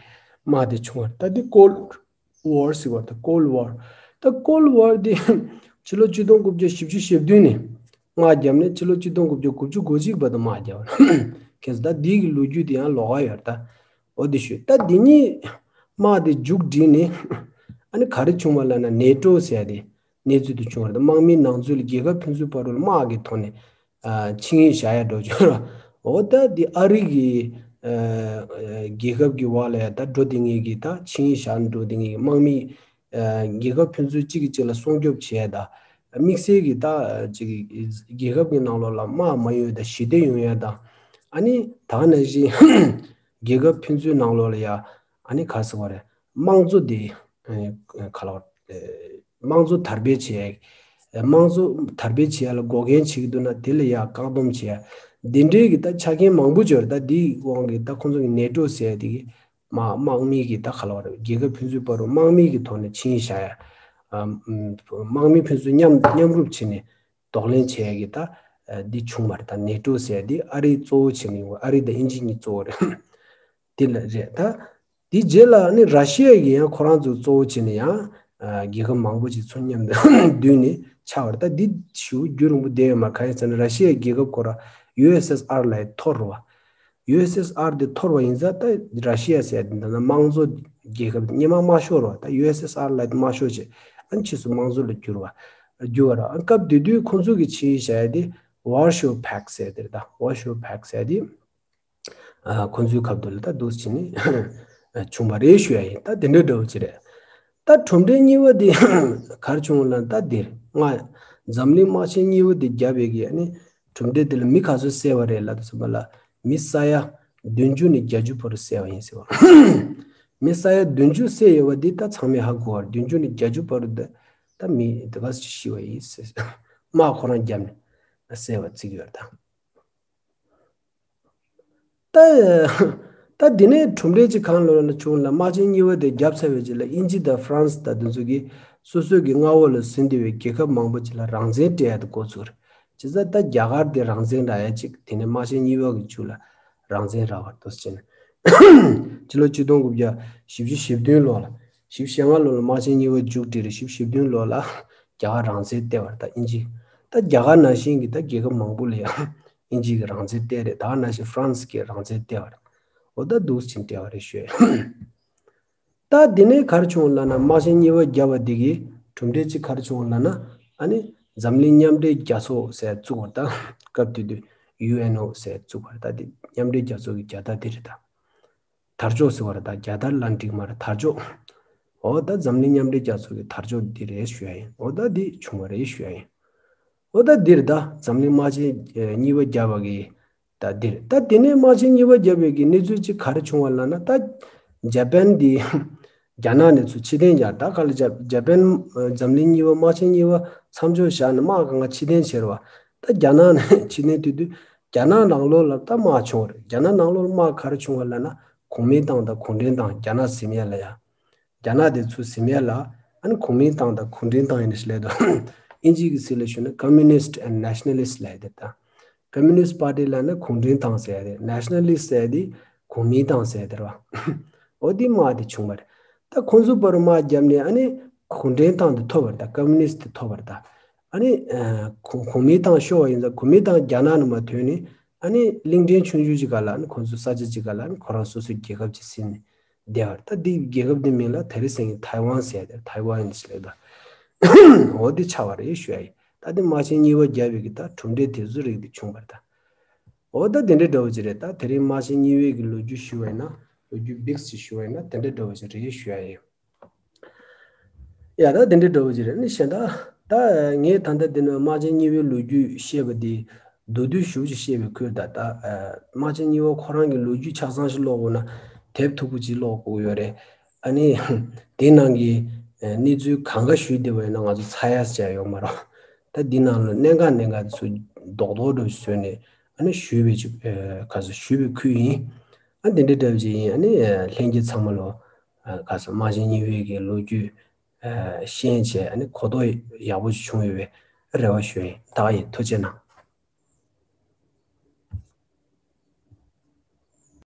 དམག་དེ་བྱུང་བ་རེད་ད། འདི་ཀོལ་ཝར་ཟེར་བ་དང་། ཀོལ་ཝར། ད་ཀོལ་ཝར་འདི་ཕྱི་ལོ་ཆིག་སྟོང་དགུ་བརྒྱ་བཞི་བཅུ་ཞེ་བདུན་ནས་དམག་བརྒྱབ་ནས་ཕྱི་ལོ་ཆིག་སྟོང་དགུ་བརྒྱ་དགུ་བཅུ་གོ་གཅིག་བར་དུ་དམག་བརྒྱབ། ཁྱེད་ཚོ་ད་འདི་གི་ལོ་རྒྱུས་དེ་ཡང་ལོགས་ཀ་ཡོད་རེད་ད། འོ་དེ་ཞུས། ད་འདི་གཉིས་དམག་དེ་མཇུག་བསྒྲིལ་ནས་ཨ་ནི་ག་རེ་བྱུང་བ་ལབ་ན། ནེ་ཊོ་ཟེར་ཡ་དེ་གནས་ཚུལ་དེ་བྱུང་བ་རེད། དམག་མིའི་ནང་ཚུད་ལ་རྒྱལ་ཁབ་ཕན་ཚུན་བར་དུ་དམག་གི་ཐོག་ནས་ཨ་ཆིངས་ཡིག་བཞག་ཡ་འགྲོ་བྱུང་ར། འོ་ད་འདི་ཨ་རི་གི་ཨ་རྒྱལ་ཁབ་ཀྱི་འོག་ལ་ཡ་ད་འགྲོ་དེ་ངེས་ཀྱི་ད་ཆིངས་ཡིག་བཞག་འགྲོ་དེ་ངེས་ཀྱི་དམག་མི་ཨ་རྒྱལ་ཁབ་ཕན་ཚུན་གཅིག་གིས་གཅིག་ལ་སྲུང་སྐྱོབ་བྱེད་ཡ་ད། དམིགས་བསལ་གྱི་ད་ཅིག་རྒྱལ་ཁབ་ཀྱི་ནང་ལོགས་ལ་དམག་མ་ཡོང་ཡ་ད་ཞི་བདེ་ཡོང་ཡ་ད། ཨ་ནི་ད་ག་ནང་བཞིན་རྒྱལ་ཁབ་ཕན་ཚུན་ནང་ལོགས་ལ་ཡ་ཨ་ནི་ག་རེ་ཟེར་བ་རེད། དམངས་གཙོ་དེ་ཨ་ནི་ག་ལ་བ་དམངས་གཙོ་དར་སྤེལ་བྱེད་ཡ། དམངས་གཙོ་དར་སྤེལ་བྱེད་ཡ་ལ་འགོག་རྐྱེན་བྱེད་ཀྱི་འདུག་ན་དེ་ལ་ཡ་བཀག་སྡོམ་བྱེད་ཡ། འདི་འདྲའི་གི་ད་ཆ་རྐྱེན་མང་པོ་ཅིག་ཡོད་རེད། ད་འདིའི་དབང་གིས་ད་ཁོང་ཚོ་གི་ནེ་ཊོ་ཟེར་ཡ་དེ་གི་དམག་དམག་མི་གི་ད་ག་ལ་བ་རེད། རྒྱལ་ཁབ་ཕན་ཚུན་བར་དུ་དམག་མི་གི་ཐོག་ནས་ཆིངས་ཡིག་བཞག་ཡ། ཨ་དམག་མི་ཕན་ཚུན་མཉམ་མཉམ་རུབ་བྱས་ནས་གདོང་ལེན་བྱེད་ཡ་གི་ད་ འདི་བྱུང་བ་རེད། ད་ནེ་ཊོ་ཟེར་འདི་ཨ་རི་གཙོ་བོ་བྱས་ནས་ཡོང་བ། ཨ་རི་དང་དབྱིན་ཇི་གཉིས་གཙོ་བོ་རེད། དེ་ལ་རེད་ད། དེ་རྗེས་ལ་ནི་ར་ཤི་ཡ་གིས་ཡང་ཁོ་རང་ཚོ་གཙོ་བོ་བྱས་ནས་ཡང་རྒྱལ་ཁབ་མང་པོ་ཅིག་ཚོ་མཉམ་དུ་བསྡུས་ནས་ཆགས་པ་རེད། ད་འདི་ཞེ་པོ་རྒྱུན་རིང་པོ་བསྡད་ཡོད་མ་རེད། གང་ཡིན་ཟེར་ན་ར་ཤི་ཡའི་རྒྱལ་ཁབ་ཁོ་རང་ཡུ་ཨེས་ཨེས་ཨར་ལབ་ཡས་འཐོར་བ། ཡུ་ཨེས་ཨེས་ཨར་དེ་འཐོར་བ་ཡིན་ཙང་ད་ར་ཤི་ཡ་ཟེར་ཡ་དེ་འདི་ན་དམངས་གཙོ་རྒྱལ་ཁབ་སྔོན་མ་དམར་ཤོག་རེད་བ། ད་ཡུ་ཨེས་ཨེས་ཨར་ལབ་ཡ་དེ་དམར་ཤོག་བྱས། ཨ་ནི་ཕྱིས་སུ་དམངས་གཙོ་ལ་བསྒྱུར་བ། བསྒྱུར་བ་རེད། ཨ་སྐབས་དེ་དུས་ཁོང་ཚོ་གི་ཆེད་བཞག་ཡ་དེ་Warsaw Pact ཟེར་ཡ་དེ་རེད། ད་Warsaw Pact ཟེར་ཡ་དེ་ཨ་ཁོང་ཚོའི་ཁ་ཐུག་ལ་ད་འདུག་སེ་བྱས་ནས་བྱུང་བ་རེད་ཞུ་ཡ་ཡིན། ད་དེ་འདྲ་འདྲ་བོ་ཅིག་རེད། ད་གྲུབ་འབྲས་གཉིས་པ་དེ་ག་རེ་བྱུང་ལབ་ན། ད་འདིར་ང་འཛམ་གླིང་དམག་ཆེན་གཉིས་པ་དེ་བརྒྱབ་པའི་གི་ཨ་ནི་གྲུབ་འབྲས་དེ་ལ་མི་ག་ཚོད་བསད་པ་རེད་ལབ་དུས་ཙམ་པ་ལ་མི་ས་ཡ་བདུན་ཅུ་ནས་བརྒྱད་ཅུ་བར་དུ་བསད་པ་ཡིན་ཟེར་བ། མི་ས་ཡ་བདུན་ཅུ་བསད་ཡོད་པ་འདི་ད་ཚང་མས་ཧ་གོ་བ་རེད། བདུན་ཅུ་ནས་བརྒྱད་ཅུ་བར་དུ་ད་མི་དེ་ག་ཚོད་ཤི་བ་ཡིན་ཟེར། དམག་ཁོ་རང་བརྒྱབ་ནས་བསད་པ་བརྩི་གི་ཡོད་རེད་ད། ད་ད་འདི་ནས་གྲུབ་འབྲས་ཅིག་གང་ལོག་ལ་བྱུང་ལ། དམག་ཆེན་གཉིས་པ་དེ་བརྒྱབ་ཚར་བའི་རྗེས་ལ་དབྱིན་ཇི་དང་ཧྥ་རན་སི་དང་དེ་ཚོ་གིས་སོ་སོའི་གི་མངའ་འོག་ལ་ཟིན་བསྡད་པའི་རྒྱལ་ཁབ་མང་པོ་ཅིག་ལ་རང་བཙན་སྤྲད་ཡ་དེ་འགོ་ཚུགས་རེད། བྱས་ཙང་ད་རྒྱ་གར་དེ་རང་བཙན་རག་ཡ་ཅིག་དེ་ནས་དམག་ཆེན་གཉིས་པ་གི་མཇུག་ལ་རང་བཙན་རག་པ་འདུག་སེ་བྱས་ནས་ཕྱི་ལོ་ཆིག་སྟོང་དགུ་བརྒྱ་བཞི་བཅུ་ཞེ་བདུན་ལོ་ལ། བཞི་བཅུ་ཞེ་ལྔ་ལོ་ལ་དམག་ཆེན་གཉིས་པ་མཇུག་སྒྲིལ་རེད། བཞི་བཅུ་ཞེ་བདུན་ལོ་ལ་རྒྱ་གར་རང་བཙན་སྤྲད་པ་རེད། ད་དབྱིན་ཇི། ད་རྒྱ་གར་ནང་བཞིན་གྱི་ད་རྒྱལ་ཁབ་མང་པོ་ལ་ཡང་དབྱིན་ཇི་གི་རང་བཙན་སྤྲད་རེད། ད་ག་ནང་བཞིན་ཧྥ་རན་སི་གི་རང་བཙན་སྤྲད་པ་རེད། འོ་ད་འདུག་སེ་བྱས་ནས་སྤྲད་པ་རེད་ཞུ་ཡ་ཡིན། ད་དེ་ནས་ག་རེ་བྱུང་ལབ་ན། དམག་ཆེན་གཉིས་པ་བརྒྱབ་པ་དེ་གི་གྲུབ་འབྲས་ཅིག་ག་རེ་བྱུང་ལབ་ན། ཨ་ནི་འཛམ་གླིང་མཉམ་འབྲེལ་རྒྱལ་ཚོགས་ཟེར་བཙུགས་པ་རེད། ད་སྐབས་དེ་དུས་ཡུ་ཨེན་ཨོ་ཟེར་བཙུགས་པ་རེད། ད་དེ་མཉམ་འབྲེལ་རྒྱལ་ཚོགས་ཀྱི་རྒྱལ་དར་དེ་རེད་ད། དར་ལྕོག་ཟེར་བ་རེད། ད་རྒྱལ་དར་ལབ་འགྲིག་མ་རེད། དར་ལྕོག་འོ་ད་འཛམ་གླིང་མཉམ་འབྲེལ་རྒྱལ་ཚོགས་ཀྱི་དར་ལྕོག་འདི་རེད་ཞུ་ཡ་ཡིན། འོ་ད་འདི་བྱུང་བ་རེད་ཞུ་ཡ་ཡིན། འོ་ད་འདི་རེད། ད་འཛམ་གླིང་དམག་ཆེན་གཉིས་པ་བརྒྱབ་པ་གི་ད་འདི་རེད། ད་དེ་ནས་དམག་ཆེན་གཉིས་པ་བརྒྱབ་པའི་གི་གནས་ཚུལ་གཅིག་ག་རེ་བྱུང་བ་ལབ་ན། ད་ཇ་པན་འདི་རྒྱ་ནག་ནས་ཚུར་ཕྱིར་འཐེན་རྒྱག་ད་ག་ལ་ཇ་ཇ་པན་འཛམ་གླིང་གཉིས་པ་དམག་ཆེན་གཉིས་པ་མཚམས་འཇོག་བཞག་ནས་དམག་གང་ག་ཕྱིར་འཐེན་བྱས་རེད་བ། ད་རྒྱ་ནག་ནས་ཕྱིར་འཐེན་དུས་དུས་རྒྱ་ནག་ནང་ལོགས་ལ་ད་དམག་བྱུང་བ་རེད། རྒྱ་ནག་ནང་ལོགས་ལ་དམག་ག་རེ་བྱུང་བ་ལབ་ན། གུང་མིང་ཏང་དང་གུང་ཁྲན་ཏང་། རྒྱ་ནག་ཟིན་ཡ་ལ་ཡ། རྒྱ་ནག་དེ་ཚུར་ཟིན་ཡ་ལ། ཨ་ནི་གུང་མིང་ཏང་དང་གུང་ཁྲན་ཏང་ཡིན་ནི་ཞིག་ལབ་དུས། དབྱིན་ཇི་གི་ཚིག་ལ་ཞུས་ན་Communist and Nationalist ལབ་ཡ་དེ་ད། Communist Party ལབ་ན་གུང་ཁྲན་ཏང་ཟེར་ཡ་དེ། Nationalist ཟེར་ཡ་དེ་གུང་མིང་ཏང་ཟེར་ཡ་དེ་རེད་བ། འོ་དེ་དམག་དེ་བྱུང་བ་རེད། ད་ཁོང་ཚོ་བར་དམག་བརྒྱབ་ནས་ཨ་ནི་གུང་ཁྲན་ཏང་དེ་ཐོབ་པ་རེད། ད་Communist དེ་ཐོབ་པ་རེད། ད་ཨ་ནི་ཨ་གུང་གུང་མིང་ཏང་ཤོར་བ་ཡིན་ཙང་གུང་མིང་ཏང་རྒྱ་ནག་ནང་མར་ཐོན་ནས་ཨ་ནི་གླིང་ཕྲན་ཆུང་ཆུང་ཅིག་སྒང་ལ། ཨ་ནི་ཁོང་ཚོ་ས་ཆ་ཅིག་སྒང་ལ་ཨ་ནི་ཁོ་རང་སོ་སོའི་རྒྱལ་ཁབ་ཅིག་ཟིན་ནས་བསྡད་པ་རེད། ད་འདི་རྒྱལ་ཁབ་འདི་མིང་ལ་དེ་རིང་སང་ཉིན་ཐའེ་ཝན་ཟེར་ཡ་དེ། ཐའེ་ཝན་ཡིན་ཞིག་ལབ་ད། འོ་འདི་ཆགས་པ་རེད་ཞུ་ཡ་ཡིན། ད་འདི་དམག་ཆེན་གཉིས་པ་བརྒྱབ་པའི་གི་ད་གྲུབ་འབྲས་དེ་ཚོ་རིགས་འདི་བྱུང་བ་རེད་ད། འོ་ད་དེ་འདྲ་འདྲ་བོ་ཅིག་རེད། ད་དེ་རིང་དམག་ཆེན་གཉིས་པའི་གི་ལོ་རྒྱུས་ཞུ་བ་ཡིན་ན། ལོ་རྒྱུས་བིག་ཅིག་ཞུ་བ་ཡིན་ན་དེ་འདྲ་འདྲ་བོ་ཅིག་རེད་ཞུ་ཡ་ཡིན། ཡ་ད་དེ་འདྲ་འདྲ་བོ་ཅིག་རེད། ནི་གཞན་དག་ད་ངས་ད་ལྟ་འདི་ནས་དམག་ཆེན་གཉིས་པའི་ལོ་རྒྱུས་བཤད་པ་འདི་མདོར་བསྡུས་ཞེ་པོ་ཅིག་བཤད་པའི་ཁུལ། ད་ད་དམག་ཆེན་གཉིས་པ་ཁོ་རང་གི་ལོ་རྒྱུས་ཆ་ཚང་ཞིག་ཀློག་དགོས་ན་དེབ་མཐུག་པོ་ཅིག་ཀློག་དགོས་ཡོད་རེད། ཨ་ནི་དེ་ནང་གི་གནས་ཚུལ་གང་ག་ཞུས་བསྡད་པ་ཡིན་ན་ང་ཚོ་ཚར་ཡ་ཟེར་ཡ་ཡོད་མ་རེད། ད་འདི་ནང་ལ་གནད་འགག་གནད་འགག་ཚོ་རྡོག་རྡོག་འདྲ་བཟོས་ནས་ཨ་ནི་ཞུས་པའི་ཅིག་ག་ཚོད་ཞུས་པའི་ཁུལ་ཡིན། ཨ་འདི་འདྲ་འདྲ་བོ་ཅིག་ཡིན། ཨ་ནི་ལྷན་རྒྱས་ཚང་མ་ལོ་ག་ཚོད་དམག་ཆེན་གཉིས་པའི་གི་ལོ་རྒྱུས་ཤེས་བྱས་ཨ་ནི་གོ་རྟོགས་ཡག་པོ་ཞིག་བྱུང་ཡོད་པའི་རེ་བ་ཞུ་ཡིན། ད་ག་ཡིན། ཐུགས་རྗེ་གནང་།